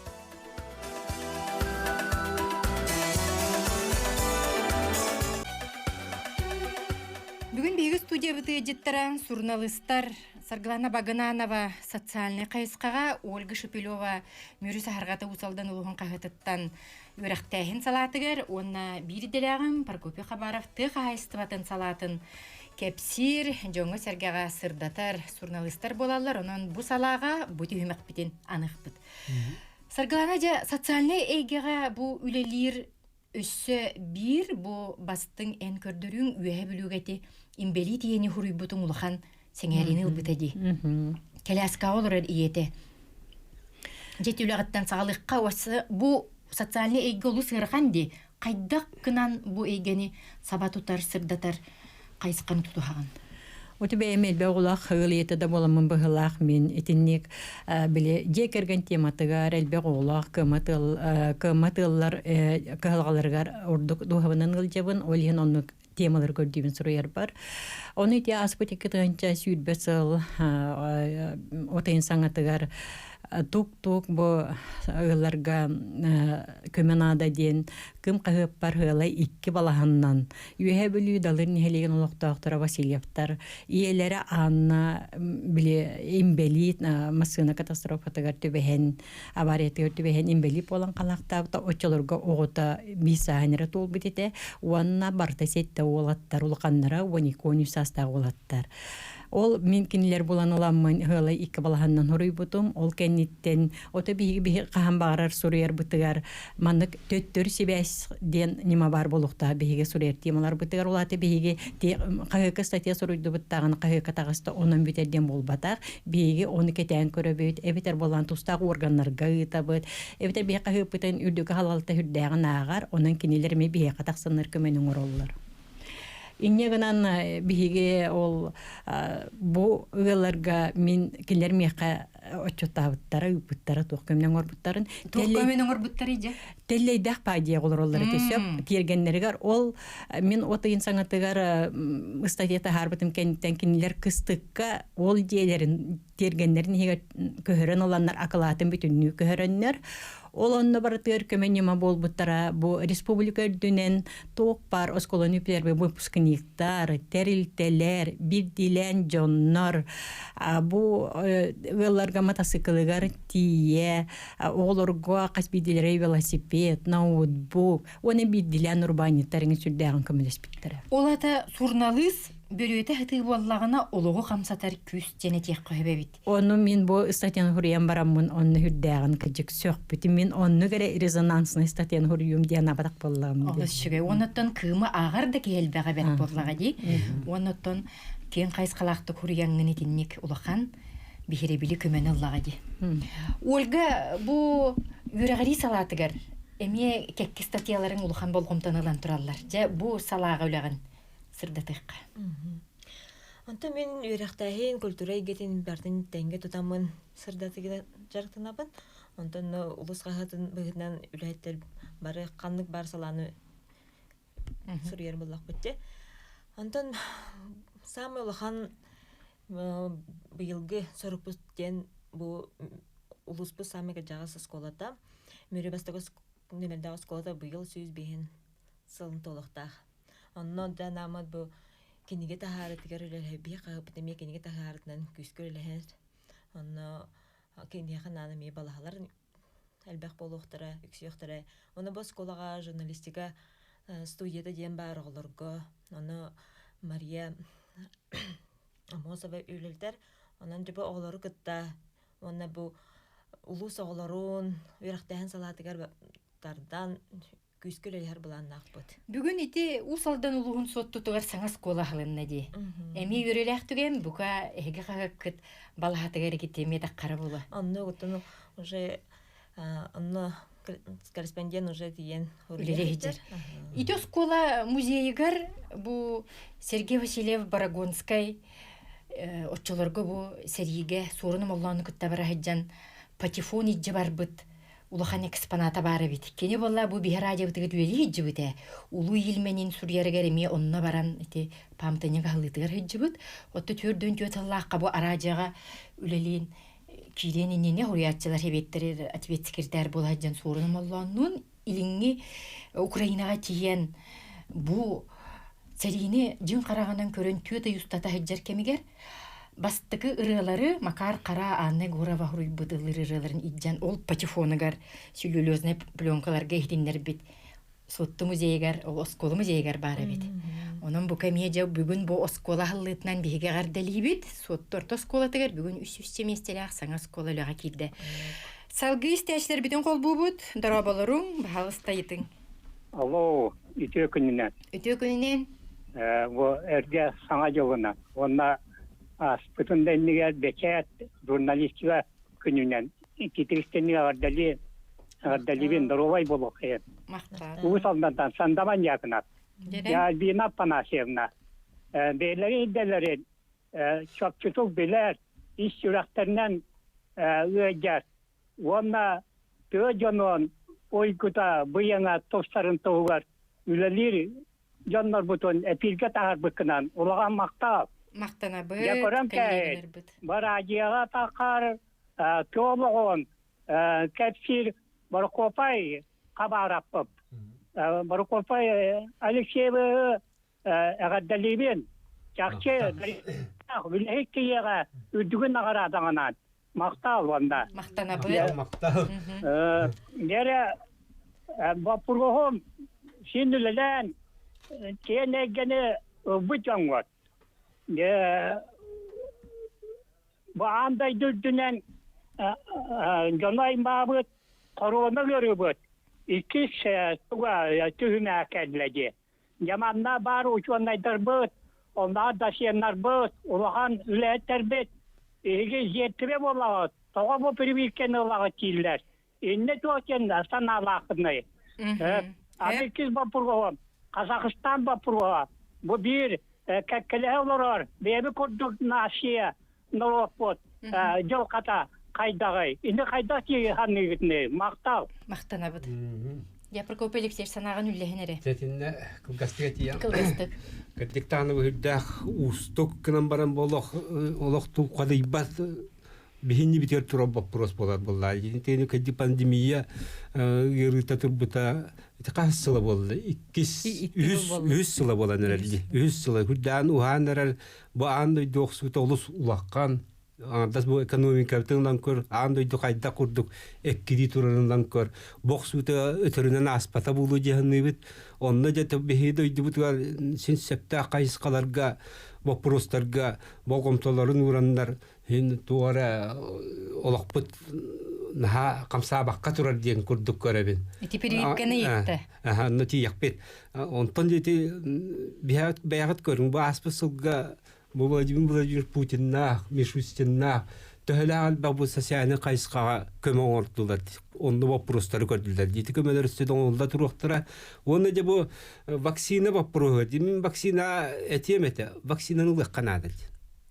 Бүгүн биһиги студиябыт ыалдьыттара суруналыыстар Саргылана Багынанова социальнай хайысхаҕа, Ольга Шепелева Мүрү саһарҕата Уус Алдан улууһун хаһыатыттан үөрэхтээһин салаатыгар уонна биир идэлээҕим Прокопий Хабаров тыа хаһаайыстыбатын салаатын кэпсиир, дьоҥҥо-сэргэҕэ сырдатар суруналыыстар буолаллар. Онон бу салааҕа бу түһүмэхпитин аныахпыт. Саргылана дьэ социальнай эйгэҕэ бу үлэлиир өссө биир бу бастыҥ эн көрдөрүүҥ үөһэ бүлүүгэ ити имбэлиит ийэни хуруйбутуҥ улахан сэҥээриини ылбыта дии. Кэлээскэҕэ олорор ийэтэ. Дьэ үлэҕиттэн саҕалыахха бу социальнай эйгэ олус ыарахан дии. Хайдах гынан бу эйгэни саба тутар, сырдатар хайысханы тутуһаҕын? Ути бэйэм элбэх оҕолоох ыал ийэтэ да буоламмын быһыылаах мин итинник били дьиэ кэргэн тематыгар элбэх оҕолоох кыаммат ыал кыаммат ыаллар кыһалҕаларыгар ордук дууһабынан ыалдьабын ол иһин оннук темалары көрдүүбүн суруйарбар. Ону ити ааспыт 2020 сыл от ыйын саҥатыгар тук-тук бу ыалларга көмө наада диэн кым хаһыаппар ыала икки балаһаннан Үөһээ Бүлүү Далыр нэһилиэгин олохтоохторо Васильевтар ийэлэрэ Анна били инбэлиит массыына катастрофатыгар түбэһэн авариятыгар түбэһэн инбэлиит буолан халаахтаабыта оччолорго оҕото биир сааһын эрэ туолбут этэ уонна барыта сэттэ уолаттар улаханнара 12-13 саастаах уолаттар Ол мин кинилэр булан ыламмын ыала икки балаһаннан хоруйбутум. Ол кэнниттэн ото биһиги биһи хаһан баҕарар суруйарбытыгар маннык төттөрү сибээс диэн ньыма баар буолуохтаах биһиги суруйар темаларбытыгар. Ол аата биһиги хаһыакка статья суруйдубуттааҕын хаһыакка таҕыста онон бүтэр диэн буолбатах. Биһиги ону кэтээн көрөбүт, эбэтэр буолан тустаах органнарга ыытабыт, эбэтэр биһи хаһыаппытын үрдүкү халалта үрдээҕин ааҕар, онон кинилэр эмиэ биһиэхэ тахсаннар көмөнү оҥороллор. Инньэ гынан биһиги ол бу ыалларга мин кинилэр миэхэ отчуттаабыттара, ыыппыттара, туох көмөнү оҥорбуттарын. Туох көмөнү оҥорбуттарый дьэ? Тэллэйдээх паадьыйа олороллор этэ сөп. Тиэргэннэригэр ол мин от ыйын саҥатыгар ыстатыйа таһаарбытым кэнниттэн кинилэр кыстыкка ол дьиэлэрин тиэргэннэрин иһигэр көһөрөн ыланнар акылаатын бүтүннүү көһөрөннөр ол онно барытыгар көмө ньыма буолбуттара бу республика үрдүнэн туох баар оскуоланы бүтэрбит выпускниктар тэрилтэлэр биирдиилээн дьоннор бу ыалларга матасыыкылыгар тиийэ оҕолорго хас биирдиилэрэ велосипед ноутбук уонна биирдиилээн урбаанньыттар эҥин сүрдээҕин көмөлөспүттэрэ Ол ата суруналыыс Бөрүөтэ сытыы буоллаҕына олоҕу хамсатар күүс диэн этиэххэ сөп эбит. Ону мин бу статьяны суруйан бараммын онно үрдээҕин кырдьык сөхпүтүм. Мин оннук эрэ резонанснай статьяны суруйуум диэн абатах буоллаҕым. Олус үчүгэй. Уоннаттан кыымы ааҕар да киһи элбэҕэ бэрт буоллаҕа дии. Уоннаттан киэҥ хайысхалаахтык суруйаҥҥын итинник улахан биһирэбили көмөнү ыллаҕа дии. Ольга бу үөрэҕирии салаатыгар эмиэ кэкки статьяларыҥ улахан болҕомтону ылан тураллар. Дьэ бу салааҕа үлэҕин сырдатыахха. Онтон мин үөрэхтээһин, культура эйгэтин барытын тэҥҥэ тутаммын сырдатыгынан дьарыктанабын. Онтон улус хаһыатын быһыытынан үлэһиттэр бары ханнык баар салааны суруйар буоллахпыт дии. Онтон саамай улахан быйылгы сорукпут диэн бу улууспут саамай кырдьаҕас оскуолата Мүрү бастакы нүмердээх оскуолата быйыл 105 сылын туолуохтаах. Онно да анааммыт бу кинигэ таһаарытыгар үлэлэһэ хаһыппыт эмиэ кинигэ таһаарытынан күүскэ үлэлэһэр. Онно киниэхэ наана эмиэ балаһалар элбэх буолуохтара, үксүөхтэрэ. Ону бу оскуолаҕа журналистика студията диэн баар оҕолорго. Ону Мария Амосова үлэлтэр. Онон дьэ бу оҕолору кытта уонна бу улуус оҕолорун үөрэхтээһин салаатыгар тардан күүскэ үлэлэһэр былааннаахпыт. Бүгүн ити Уус Алдан улууһун Суоттутугар саҥа оскуола аһылынна дии. Эмиэ үөрүүлээх түгэн, бука эһиги хаһыаккыт балаһатыгар икити эмиэ таххара була. Онно оттон уже онно корреспондент уже тиийэн үлэлэһитэр. Ити оскуола музейыгар бу Сергей Васильев Барагонскай оччолорго бу сэриигэ Суорун Омоллоону кытта бара сылдьан патефон илдьэ барбыт улахан экспоната баар эбит. Кини буолла бу биһи радиобытыгар үлэлии сылдьыбыт ээ. Улуу Илменин суруйарыгар эмиэ онно баран ити паамтанньык аһыллыытыгар сылдьыбыт. Отто 44 сыллаахха бу араадьыйаҕа үлэлиин киириэн иннинэ суруйааччылар сэбиэттэригэр ответсекретарь буола сылдьан Суорун Омоллооннуун Илиҥҥи Украинаҕа тиийэн бу сэриини дьиҥ хараҕынан көрөн түөрт ый устата сылдьар кэмигэр бастакы ырыалары Макар Хара Анна Егорова суруйбут ыллыыр ырыаларын илдьэн ол патефоныгар целлюлезный пленкаларга иһитиннэрбит Суотту музейыгар, ол оскуола музейыгар баар эбит. Онон бука эмиэ дьэ бүгүн бу оскуола аһыллыытынан биһиги эҕэрдэлиибит. Суотту орто оскуолатыгар бүгүн 300 миэстэлээх саҥа оскуола үлэҕэ киирдэ. Салгыы истээччилэрбитин холбуубут. Дорооболоруҥ, баһаалыста ыйытыҥ. Алло, үтүө күнүнэн. Үтүө күнүнэн. Бу эргэ саҥа дьылынан уонна ааспытын да иннигэр бэчээт журналистика күнүнэн иккитиристэнни эҕэрдэлии эҕэрдэлиибин доруобай буолуоххайын. Махтал. Уус Алдантан Сандаман Якунов. Альбина Афанасьевна. Бэйэлэрин идэлэрин чопчутук билэр, ис сүрэхтэринэн ыалдьар уонна тыа дьонун уйгута быйаҥа тупсарын туһугар үлэлиир дьоннорбутун эпииргэ таһаарбыккынан улахан махтал. Махтанабыт, Дьэ көрөн кээһит, бараадьыйаҕа таххар туолоҕун кэпсиир Борокуопай хабаараппыт. Борокуопай Алексеевы эҕэрдэлиибин. Чахчы үлэһит киһиэхэ үрдүгүн наҕараадаҕынан махтал уонна. Махтанабыт. Махтал. Нерэ боппуруоһум син үлэлээн киэн эйгэни ылбыт дьоҥҥот. Бу аан дойду үрдүнэн дьону аймаабыт хоруона ыарыыбыт иккис туга түһүмэҕэ кэллэ дии. Дьэ манна баар учуонайдарбыт, оннооҕор досьеннарбыт, улахан үлэһиттэрбит биһиги жертве буолаҕыт, тоҕо бу прививканы ылаҕыт дииллэр. Иннэ туох диэн санаалааххыный? Аны иккис боппуруоһум, Казахстан боппуруоһа. Бу биир кэккэлэһэ олорор бэйэбит курдук нация норуоппут дьыл хата хайдаҕый? Ини хайдах дии саныыгытный? Махтал. Махтанабыт. Я Прокопий Алексеевич санааҕын үллэһин эрэ. Тэтиннэ кылгастык этиям. Кылгастык. Кырдьык даҕаны үрдээх уустук гынан баран олох олох тулхадыйбат биһинни битигэр турар боппуруос буолар буолла. Итини кырдьык пандемия ыарыыта турбута ити хас сыла буолла? Иккис үһүс үһүс сыла буолан эрэр. Үһүс сыла үрдээн уһаан эрэр Бу аан дойду охсуута олус улахан. Аҥардас бу экономикабытын ылан көр, аан дойду хайдах курдук эккирии турарын ылан көр. Бу охсуута өтөрүнэн ааспата буолуо дии саныыбыт. Онно дьэ биһиги дойдубутугар син сөптөөх хайысхаларга, боппуруостарга болҕомтолорун уураннар син туох эрэ олохпут наһаа хамсаабакка турар диэн курдук көрөбүн. Ити прививканы ыйытта. Онно тиийэхпит. Онтон ити бэйэҕит көрүҥ, бу ааспыт сылга бу Владимир Владимирович Путиннаах, Мишустиннаах төһөлөөх элбэх бу социальнай хайысхаҕа көмө оҥордулар, онно боппуруостары көрдүлэр. Ити көмөлөр өссө да оҥоһулла туруохтара. Уонна дьэ бу вакцина боппуруоһа, мин вакцина этиэм этэ, вакцинаны ылыахха наада.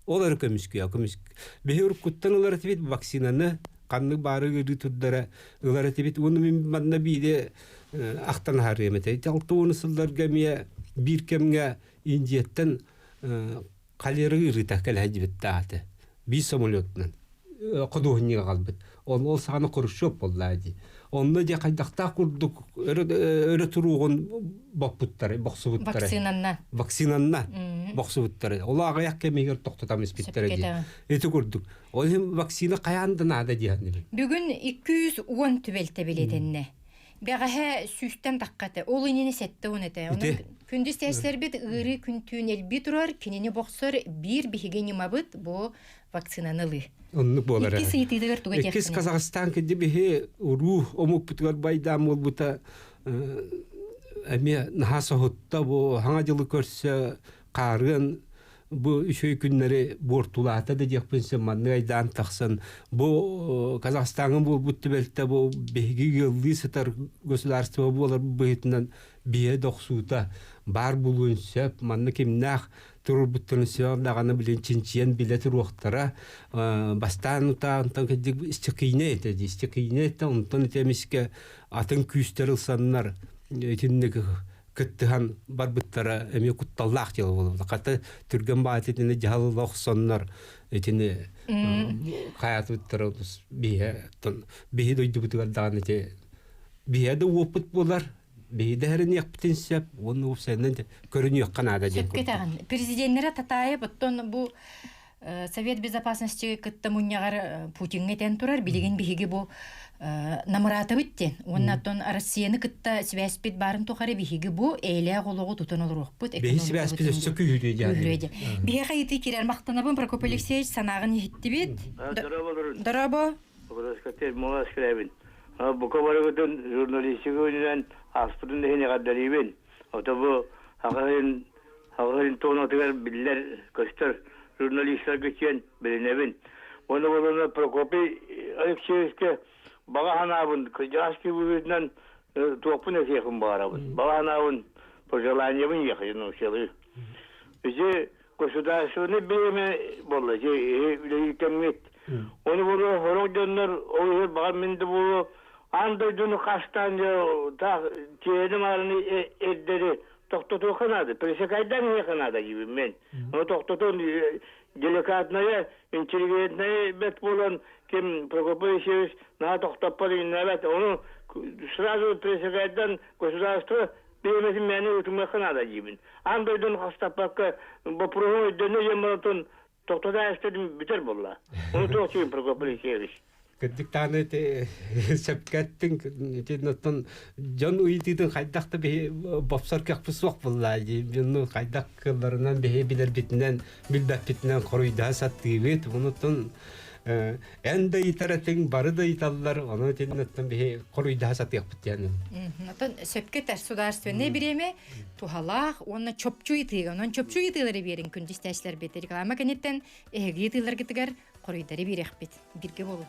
Ол эрэ көмүскүө, көмүс. Биһи уруккуттан ылар этибит вакцинаны, ханнык баары ыарыы турдара ылар этибит. Уонна мин манна биири ахтан аһарыам этэ. Ити 60 сылларга эмиэ биир кэмҥэ Индияттан холера ыарыыта кэлэһдьибит ааты. Биир самолетунан худуоһунньуга аҕалбыт. Ол, ол саҕана Хрущев буоллаа дии. Онно дьэ хайдахтаах курдук өрө туруоҕун боппуттары, бохсубуттары. Вакцинанна. Вакцинанна бохсубуттары. Ол аҕыйах кэмигэр тохтотам испиттэрэ дии. Ити курдук. Ол иһин вакцина хайаан да наада диэн. Бүгүн 210 түбэлтэ билетенне. Бэҕэһээ сүүстэн тахха этэ. Ол инини 70 этэ. Онон күндүс тээслэрбит ыарыы күн-түүн элбии турар, кинини бохсор биир биһиги ньымабыт бу вакцинаны ылыы. Оннук буолар. Иккис ыйытыытыгар туга Иккис Казахстан кэнди биһи уруу омукпутугар байдаан буолбута эмиэ наһаа соһутта бу хаҥа дьылы көрсө хаарыан бу үчүгэй күннэри буортулаата да диэхпин сөп маннык айдаан тахсан бу Казахстаҥҥа буолбут түбэлтэ бу биһиги ыаллыы сытар государство буолар быһыытынан биһиэ дохсуута баар буолуон сөп манна кимнээх турурбуттарын сөп даҕаны билин чинчийэн билэ туруохтара бастаан утаа онтон кырдьык истикиинэ этэ дии истикиинэ этэ онтон ити эмискэ атын күүстэр ылсаннар итинник кыттыһан барбыттара эмиэ кутталлаах дьыала буолбута. Хата түргэн баҕайы итини дьаһал охсоннор итини хаятыбыттара биһи биһи дойдубутугар даҕаны ити биһи да уоппут буолар биһи да эрэниэхпитин сөп уонна уопсайынан көрүнүөххэ наада диэн Сөпкө этэҕин. Президеннэрэ Татаев оттон бу Совет безопасности кытта мунньаҕар Путиҥҥа этэн турар, билигин биһиги бу намыраатабыт диэн. Уонна оттон Россияны кытта сибээспит баарын тухары биһиги бу эйэлээх олоҕу тутан олоруохпут. Биһи сибээспит өссө күүһүрүө диэн. Биһиэхэ ыйытыы киирэр махтанабын Прокопий Алексеевич санааҕын иһиттибит. Дорообо. Бука барыгытын журналистика күнүнэн ааспытын иһин эҕэрдэлиибин. Ото бу аҕыһын аҕыһын туонатыгар биллэр көстөр журналистарга киэн билинэбин. Уонна болуна Прокопий Алексеевичке баҕа санаабын кырдьаҕас киһи быһыытынан туохпун этиэхпин баҕарабын. Баҕа санаабын пожеланиебын ехаю научалыы. Ити государственный бириэмэ буолла ити үлэлиир кэмҥит. Ону буолуо сорох дьоннор ол иһин баҕар мин да буолуо аан дойдуну хастаан таах тиэни маарыны эрдэри тохтотуохха наада, пересекайдаан иһиэххэ наада диибин мен. Ону тохтотон деликатная, интеллигентная бэт буолан ким Прокопий Алексеевич наһаа тохтоппот иннэбэт. Ону сразу пересекайдан государство бириэмэтин мээнэ ыытымыахха наада диибин. Аан дойдуну хастаппакка боппуруоһу өйдөнө диэн барытын тохтото эстедим бүтэр буолла. Ону туох диибин Прокопий Алексеевич? Кырдьык даҕаны ити сөпкө эттиҥ. Итиннэн дьон ыйытыытын хайдах да биһи бопсор кыахпыт суох буолла дии. Дьону хайдах кыалларынан биһи билэрбитинэн, билбэппитинэн хоруйдаһа сатыыбыт. Онуттан эн да ыйытар этиҥ, бары да ыйыталлар. Ону итиннэн биһи хоруйдаһа сатыахпыт диэн. Оттон сөпкө этэр судаарственнай бириэмэ туһалаах уонна чопчу ыйытыыга. Онон чопчу ыйытыылары биэриҥ күндү истээччилэрбит. Реклама кэнниттэн эһиги ыйытыыларгытыгар хоруйдары биэриэхпит. Бииргэ буолуҥ.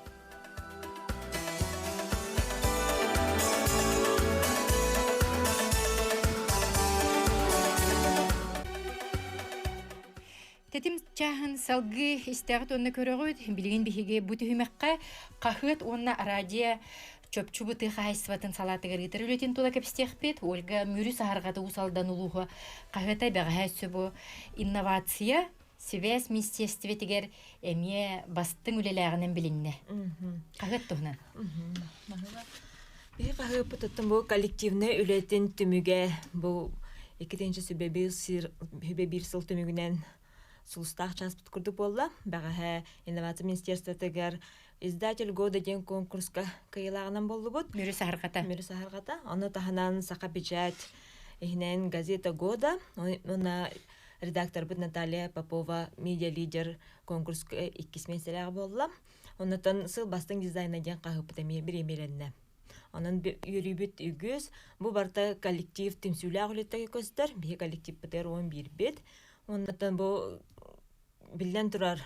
Тэтим чааһын салгыы истэҕит уонна көрөҕүт. Билигин биһиги бу түһүмэххэ хаһыат уонна радио чопчу бытыы хаһаайыстыбатын салаатыгар ыытар үлэтин тула кэпсиэхпит. Ольга Мүрү саһарҕата Уус Алдан улууһа хаһыата бэҕэһээ өссө бу инновация Сибээс министиэристибэтигэр эмиэ бастыҥ үлэлээҕинэн билиннэ. Хаһыат туһунан. Биһи хаһыаппыт оттон бу коллективнай үлэтин түмүгэ бу иккитинчи сүбэ биир сыл түмүгүнэн сулустаах чааспыт курдук буолла. Бэҕэһээ инновация министерствотыгар издатель года диэн конкурска кыайыылааҕынан буоллубут. Мүрү саһарҕата. Мүрү саһарҕата. Ону таһынан Саха печать иһинэн газета года уонна Редакторбыт Наталья Попова медиа-лидер конкурска иккис миэстэлээх буолла. Оннотон сыл бастыҥ дизайна диэн хаһыппыт эмиэ бириэмийэлэннэ. Онон үөрүүбүт үгүс. Бу барыта коллектив түмсүүлээх үлэтэ көстөр. Биһи коллективпытыгар 11-бит. Оннотон бу биллэн турар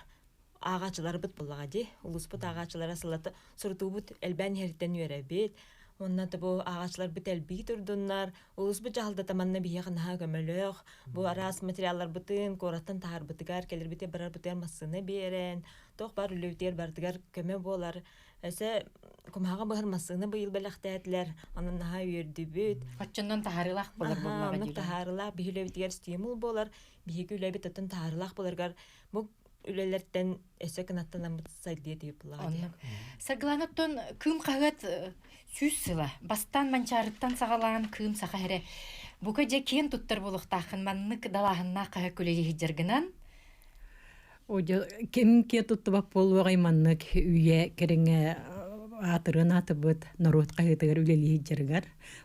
ааҕааччыларбыт буоллаҕа дии. Улууспут ааҕааччылара сыллата сурутуубут элбээн иһэриттэн үөрэбит. Уонна бу ааҕааччыларбыт элбии турдуннар. Улууспут дьаһалтата манна биһиэхэ наһаа көмөлөөх. Бу араас материалларбытын куораттан таһаарбытыгар, кэлэрбитигэр барарбытыгар массыына биэрэн, туох баар үлэбитигэр барытыгар көмө буолар. Өссө кумаҕа быһар массыына быйыл бэлэхтээтилэр. Онон наһаа үөрдүбүт. Оччоннон таһаарыылаах буолар буоллаҕа Оннук таһаарыылаах биһи үлэбитигэр стимул буолар. Биһиги үлэбит оттон таһаарыылаах буоларыгар бу үлэлэртэн өссө кынаттанаммыт сайдыа диэбит буллаҕа дии. Оннук. Саргылаана оттон Кыым хаһыат сүүс сыла. Бастаан Манчаарыттан саҕалаан Кыым саха эрэ. Бука дьэ киэн туттар буолуохтааххын маннык далааһыннаах хаһыат үлэлии сылдьаргынан. Одьо ким киэ туттубат буолуоҕай маннык үйэ кэриҥэ аатырыан аатырбыт норуот хаһыатыгар үлэлии сылдьарыгар.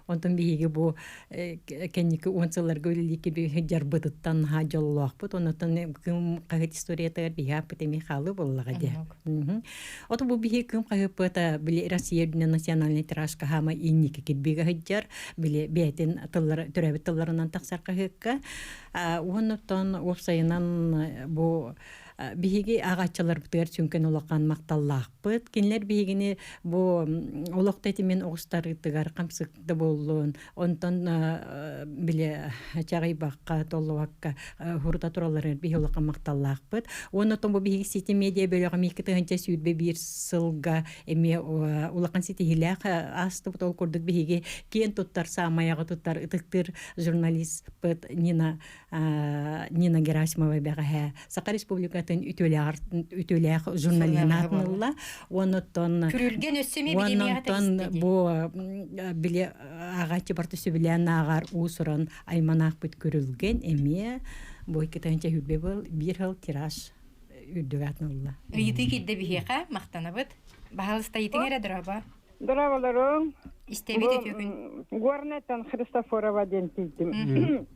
Онтон биһиги бу кэнники уон сылларга үлэлии сылдьарбытыттан наһаа дьоллоохпут. Онтон кым хаһыат историятыгар биһи ааппыт эмиэ хаалыы буоллаҕа дии. Ото бу биһи кым хаһыаппыта били Россия үрдүнэн национальный тираж хаама инники кирбигэ сылдьар, били бэйэтин тыллара төрөөбүт тылларынан тахсар хаһыакка. Уонна уопсайынан бу биһиги ааҕааччыларбытыгар сүҥкэн улахан махталлаахпыт. Кинилэр биһигини бу олох тэтимин оҕустарыытыгар хамсык да буоллун, онтон били чаҕыйбакка, толлубакка хурута туралларыгар биһи улахан махталлаахпыт. Уонна оттон бу биһиги сити медиа бөлөҕө 2021 сылга эмиэ улахан ситиһиилээх аастыбыт. Ол курдук биһиги киэн туттар, саамайаҕа туттар, ытыктыыр журналистпыт Нина Нина Герасимова бэҕэһээ Саха Республикатын үтүөлээх журналиһын аатынылла. Оннуттан Күрүлгэн өссө эмиэ Оннуттан бу били ааҕааччы барыта сөбүлээн ааҕар уус-уран айманаахпыт Күрүлгэн эмиэ бу икки тыһыынча был биир сыл тираж үрдүк аатынылла. Ыйытыы киирдэ биһиэхэ, махтанабыт. Баһаалыста ыйытыҥ эрэ дорообо. Дорооболоруҥ. Истэбит үтүөкүн. Горнайтан Христофорова диэн тиийдим.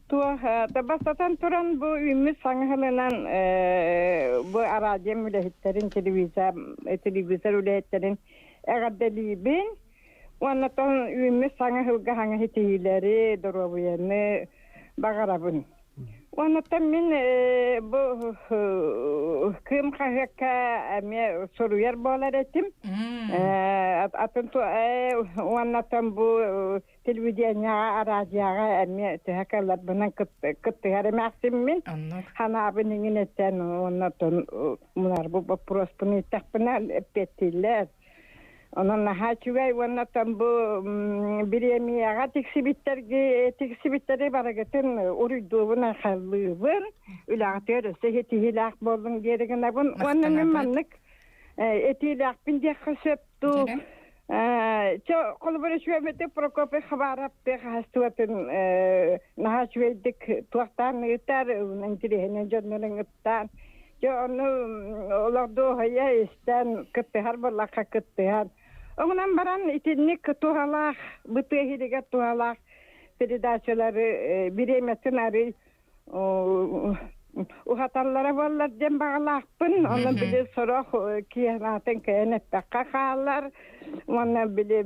Туох бастатан туран бу үүммүт саҥа сылынан бу араадьыйам үлэһиттэрин, телевизор, телевизор үлэһиттэрин эҕэрдэлиибин. Уонна тон үүммүт саҥа сылга саҥа ситиһиилэри, доруобуйаны баҕарабын. Онуттан мин бу Кыым хаһыакка эмиэ суруйар буолар этим. Атын уоннаттан бу телевидениеҕа, араадьыйаҕа эмиэ төһө кэллэрбинэн кыттыһар эмээхсиммин. Ханаабын иҥин этэн уоннаттан мунарбыт боппуруоспун ыйыттахпына эппиэттииллэр. Онон наһаа үчүгэй уонна оттон бу бириэмийэҕэ тиксибиттэрги тиксибиттэри барыгытын уруйдуубун, айхаллыыбын, үлэҕитигэр өссө ситиһиилээх буоллуҥ диэри гынабын. Уонна мин маннык этиилээхпин диэххэ сөп дуу. Чэ, холобур үчүгэйбитик Прокопий Хабаров тыа хаһаайыстыбатын наһаа үчүгэйдик туохтаан ыытар, интириэһинэй дьоннорун ыттаан Дьэ ону олох дуоһуйа истэн кыттыһар буоллахха кыттыһан. Оҥунан баран итинник туһалаах, бытыа иһигэр туһалаах передачалары бириэмэтин арый уһаталлара буоллар диэн баҕалаахпын. Онно били сорох киһи кэйэн эттэххэ хаалар. Уонна били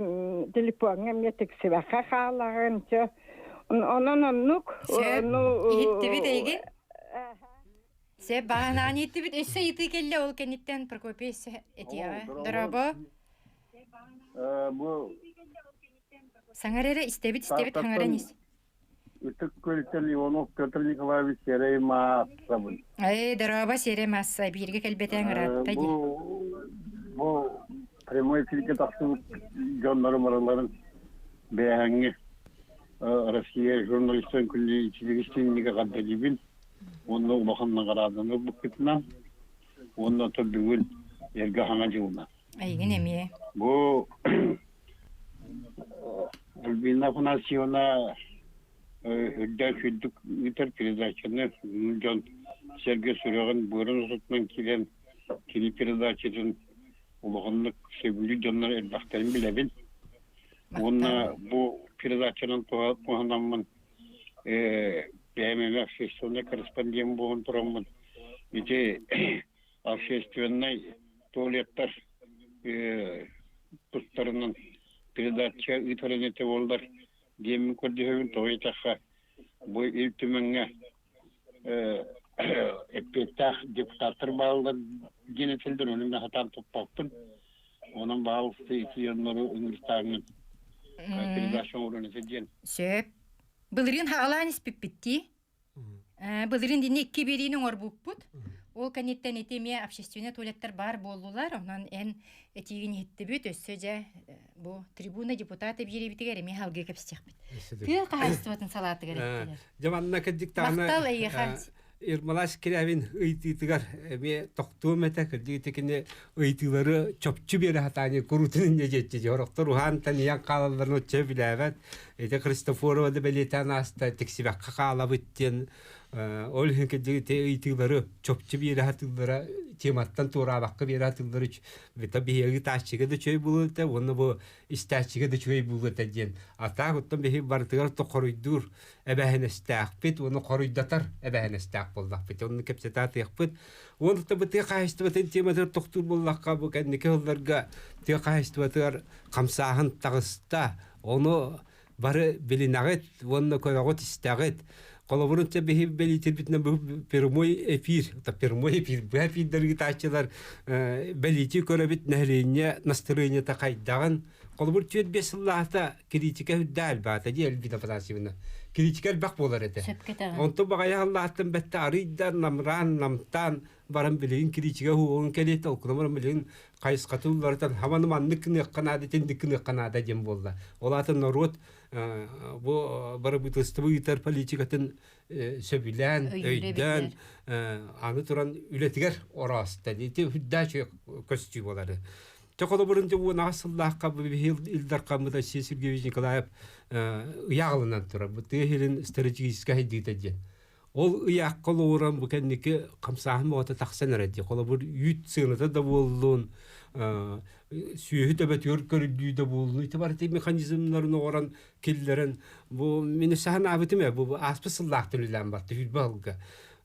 телефоҥҥа эмиэ тиксибэххэ хаалаҕын. Чэ, онон оннук. Сөп. Иһиттибит эйигин? Сөп, баҕанаан ииттибит. Өссө ыйытыы кэллэ ол кэнниттэн Прокопий өссө этиэҕэ. Дорообо. Бу Саҥар эрэ истэбит, истэбит, хаҥаран ис. Ытык Күөлтэн Иванов Петр Николаевич Сэрэй Маассабын. Эй, дорообо, Сэрэй Маасса, бииргэ кэлбэтэҥ ыраатта дии. Бу прямой эфиргэ тахсыбыт дьоннору барыларын бэйэһэҥҥи Россия журналистарын күннүү ичилигистииннигэ қаддалибин. Уонна улахан наҕарааданы ылбыккытынан уонна ото бүгүн эргэ хаҥа дьылынан. Эйигин эмиэ. Бу Альбина Афанасьевна үрдээх үрдүк ыытар передачаны дьон сэргэ сүрэҕин быарын ортотунан киирэн кини передачатын улаханнык сөбүлүүр дьоннор элбэхтэрин билэбин. Уонна бу передачанан туһанаммын бэйэм эмэ общественнай корреспондент буолан тураммын ити общественнай туалеттар тустарынан передача ыытарын этэ буоллар диэммин көрдөһөбүн тоҕо диэтэххэ бу Ил Түмэҥҥэ эппиэттээх депутаттар бааллар диэн этэллэр ону мин сатаан туппаппын онон баалысты ити дьоннору ыҥыртааҥҥын передача оҥорон этэ диэн Сөп. Былырыын хаҕалаан испиппит дии. Былырыын дини икки биэриини оҥорбуппут. Ол кэнниттэн ити эмиэ общественнай туалеттар баар буоллулар. Онон эн этиигин иһиттибит. Өссө дьэ бу трибуна депутата биэриибитигэр эмиэ халгыы кэпсиэхпит. Тыа хаһаайыстыбатын салаатыгар эттилэр. Дьэ манна кырдьык даҕаны Махтал эйиэхэ. Ермолай Скрябин ыйытыытыгар эмиэ тохтуом этэ. Кырдьык ити кини ыйытыылары чопчу биэрэ сатаан куруутун инньэ диэччи. Сорохтор уһаан танийан хаалалларын оччо билээбэт. Ити Христофорова да бэлиэтээн ааста тиксибэккэ хаалабыт диэн ол иһин кырдьык ити ыйытыылары чопчу биэрэ сатыыллара тематтан туораабакка биэрэ сатыыллары бita биһиги ыытааччыга да үчүгэй буолуо этэ уонна бу истээччигэ да үчүгэй буолуо этэ диэн. Атаах оттон биһиги барытыгар хоруйдуур эбээһинэстээхпит уонна хоруйдатар эбээһинэстээх буоллахпыт. Онно кэпсэтэ атыахпыт. Уонна бу тыа хаһаайыстыбатын тематыгар тохтуур буоллахха, бу кэнники сылларга тыа хаһаайыстыбатыгар хамсааһын таҕыста. Ону бары билинэҕит уонна көрөҕүт, истэҕит. Холобурун чэ биһи бэлиитирбитинэн бу прямой эфир, прямой эфир, бу эфирдэр ыытааччылар бэлиити көрөбүт нэһилиэнньэ настырыанньата хайдаҕын. Холобур, 4-5 сыллаата критика үрдэ элбээтэ дии Эльвина Афанасьевна. Критика элбэх буолар этэ. Онтон баҕайы аллааттан бэтте арыйда намраан, намтаан баран билигин критика уһугун кэлиэтэ, ол баран билигин хайысхатын уларытан хаманы маннык гыныахха наада, итинник гыныахха наада диэн буолла. Ол аата норуот бу бырабыыталыстыба ыытар политикатын сөбүлээн, өйдөөн, аны туран үлэтигэр ороосто. Ити үрдээчи көстүү буолары. Чэ холобурун дьэ уон сыллаахха биһи Ил Дархаммыт Алексей Сергеевич Николаев ыйааҕылынан турар. Бу тыа сирин стратегическай сайдыыта диэн. Ол ыйаахха олоҕуран бу кэнники хамсааһын бөҕөтө тахсан эрэр дии. Холобур үүт сыаната да буоллун, сүөһү төбөтүгэр көрүллүү да буоллун, ити барыта механизмнарын оҥорон киллэрэн бу мин саһанаабытым ээ бу ааспыт сыллаах үлэлээн барта сүүрбэ сылга.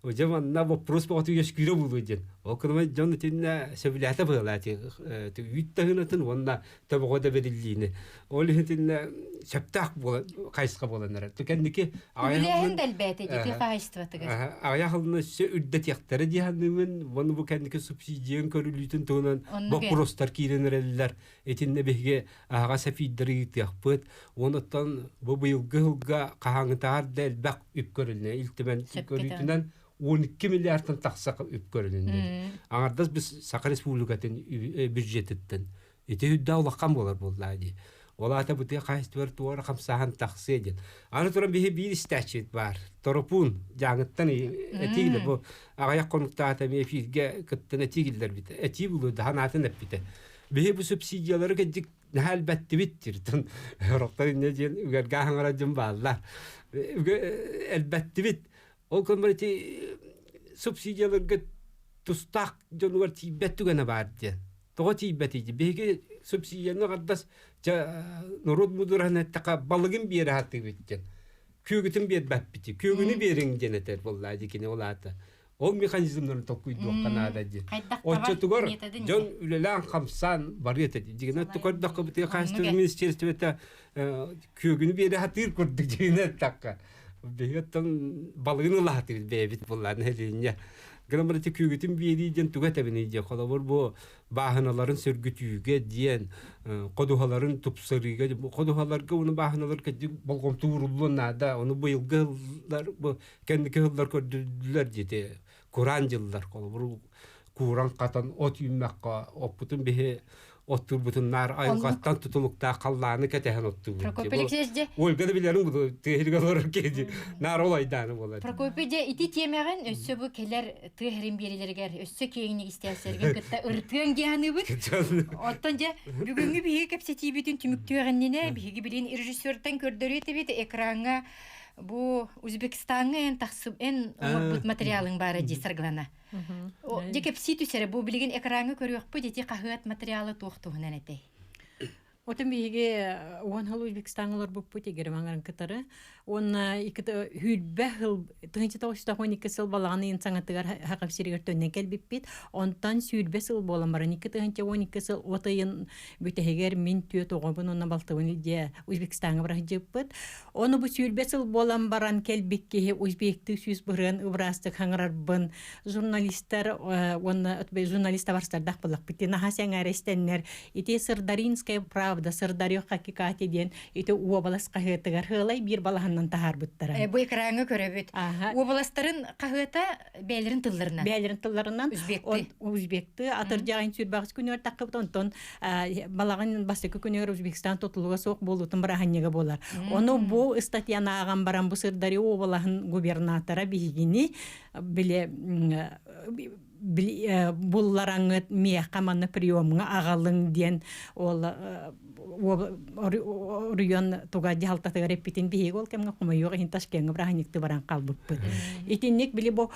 Дьэ манна вопрос бөҕөтө үөскүүрэ буолуо диэн. Ол кынамай дьон итиннэ сөбүлээтэ быһыылаа үүт таһынатын уонна тобоҕо да бэриллиини. Ол иһин итиннэ сөптөөх буолан хайысха буолан эрэр. Кэнники Үлээһин да элбээтэ дии хаһаайыстыбатыгар. Аҕыйах сылынан өссө үрдэтиэхтэрэ дии саныыбын. Уонна бу кэнники субсидияны көрүллүүтүн туһунан боппуруостар киирэн эрэллэр. Итиннэ биһиги аһаҕас эфирдэри ыытыахпыт. Онуттан бу быйылгы сылга хаһааҥҥытааҕар да элбэх үп көрүлүннэ. Ил Түмэн көрүүтүнэн 12 миллиардтан тахса үп көрүлүннэ. Аҥардас біз Саха Республикатын бюджетиттен ити үрдэ улахан буолар буоллаа дии. Ол аата бу тыа хаһаайыстыбар туора хамсааһын тахсыа диэн. Аны туран биһи биир истээччибит баар. Торопуун дьааҥыттан этиилэ бу аҕыйах хонуктаата эмиэ эфиргэ кыттан этии киллэрбитэ. Этии булу даһан аатын эппитэ. Биһи бу субсидиялары кэддик наһаа элбэттибит дииртэн сорохтор инньэ диэн үгэргэ аһаҥара дьон бааллар. Элбэттибит. Ол көннөр ити субсидияларга тустаах дьонугар тиийбэт түгэнэ баар диэн. Тоҕо тиийбэтий? Биһиги субсидияны аҕардас норуот мудураһын эттэххэ балыгын биэрэ сатыыбыт диэн. Күөгүтүн биэрбэппит. Күөгүнү биэриҥ диэн этэр буоллаа дии кини ол аата. Ол механизмнарын толкуйдуохха наада диэн. Оччотугар дьон үлэлээн-хамсаан барыа этэ. Дьигинэ көрдөххө бытыга хаһыстыбыт министерствота күөгүнү биэрэ сатыыр курдук дьигинэ эттэххэ. Биһиги балыгын ыла сатыыр бэйэбит буллаан нэһилиэнньэ. Гынан баран күөгүтүн биэрии диэн туга этэбиний диэн холобур бу бааһыналарын сөргүтүүгэ диэн ходуһаларын тупсарыыга ходуһаларга уну бааһыналарга болҕомто ууруллуон наада ону быйылгы сыллар бу кэнники сыллар көрдөрдүлэр диэти кураан дьыллар холобур кууран хатан от үүммэххэ оппутун биһи оттуурбутун наар айылҕаттан тутулуктаах халлааны кэтэһэн оттуубут. Прокопий Алексеевич дьэ Ольга да билэрин буду тыаһырга олорор киһи наар ол айдааны буолар. Прокопий дьэ ити тиэмэҕин өссө бу кэлэр тыа сирин биэрилэригэр өссө киэҥник истээсэргин кытта ырытыаҥ дии саныыбыт. Оттон дьэ бүгүҥҥү биһиги кэпсэтиибитин түмүктүөҕүннинэ биһиги билин режиссертан көрдөрүө этибит экраҥҥа Бу Узбекистаҥҥа эн тахсып эн оҥорбут материалыҥ баара дии Саргылана. Дьэ кэпсии түс эрэ бу билигин экраҥҥа көрүөхпүт ити хаһыат материала туох туһунан этэй? Отон биһиги уон хыл Узбекистаҥҥа олорбуппут Игорь Иванович кытары. Уонна хүүрбэ хыл 1992 сыл балаҕан ыйын саҥатыгар Хакап сиригэр төннөн кэлбиппит. Онтон сүүрбэ сыл буолан баран 2012 сыл от ыйын бүтэһигэр мин түөрт оҕобун уонна балтыбын илдьэ Узбекистаҥҥа бара сылдьыбыппыт. Ону бу сүүрбэ сыл буолан баран кэлбит киһи узбектыы 100% ыбыраастык хаҥырарбын журналистар уонна журналист табарстардах буллахпыт наһаа сэҥээрэ истэннэр ити Сырдаринская правда. Правда Сырдарьо Хакикати диэн ити уобалас хаһыатыгар сыалай биир балаһаннан таһаарбыттара. Бу экраҥҥа көрөбүт. Уобаластарын хаһыата бэйэлэрин тылларынан. Бэйэлэрин тылларынан. Узбекты. Узбекты атырдьаҕын сүүрбэҕис күнүгэр таххыбыт онтон балаҕан бастакы күнүгэр Узбекистан тутулуга суох буолуутун бырааһынньыга буолар. Ону бу ыстатыйаны ааҕан баран бу Сырдарья уобалаһын губернатора биһигини били буллараҥҥыт миэхэ манна приемҥа аҕалыҥ диэн ол оройуон туга дьаһалтатыгар эппитин биһиги ол кэмҥэ хомойуох иһин Ташкеҥҥа бырааһынньыкты баран хаалбыппыт. Итинник били бу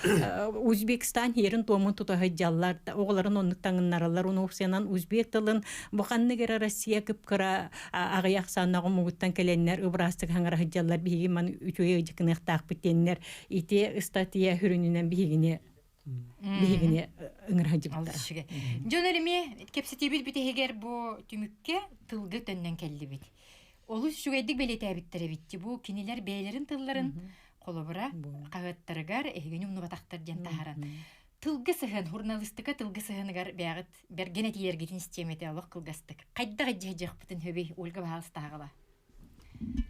Узбекистан иэрин туомун тута сылдьаллар, оҕолорун оннук таҥыннараллар, уну узбек тылын бу ханнык эрэ Россия кыпкыра аҕыйах ахсааннаах омугуттан кэлэннэр ыбыраастык хаҥара сылдьаллар биһиги маны үчүгэй ыдьыкыныахтаахпыт диэннэр ити ыстатыйа сүрүнүнэн биһигини биһигини ыҥырһадьыбыттара. Дьон эмиэ кэпсэтиибит бүтэһигэр бу түмүккэ тылга төннөн кэллибит. Олус үчүгэйдик бэлиэтээбиттэр эбит. Бу кинилэр бэйэлэрин тылларын холобура хаһыаттарыгар эһигини умнубатахтар диэн таһааран. Тылга сыһыан, журналистика тылга сыһыаныгар бэйэҕит бэргэн этиилэргитин истиэмэтэ олох кылгастык. Хайдах идьиһдьиэхпитин хөбүй Ольга баһаалыстааҕыла.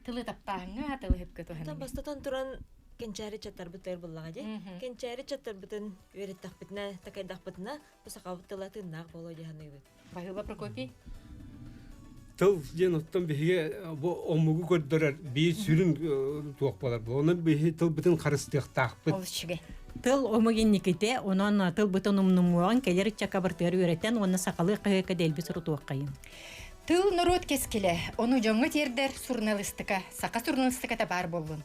Тылы таптааһыҥҥа, тылы сөпкө туһаныҥ. Бастатан туран кэнчээри чаттарбытыгар буллаҕа дии. Кэнчээри чаттарбытын үөрэттахпытына, такайдахпытына, бу сахабыт тыла тыыннаах буолуо дии саныыбыт. Баһыыба Прокопий. Тыл диэн оттон биһиги бу омугу көрдөрөр биир сүрүн туох буолар бу. Онон биһи тылбытын харыстыахтаахпыт. Олус үчүгэй. Тыл омук инникитэ, онон тылбытын умнумуоҕун кэлэр ыччакка бартыгар үөрэтэн уонна сахалыы хаһыакка дэлби сурутуоххайын. Тыл норуот кэскилэ, ону дьоҥҥо тиэрдэр суруналыыстыка, саха суруналыыстыката баар буоллун.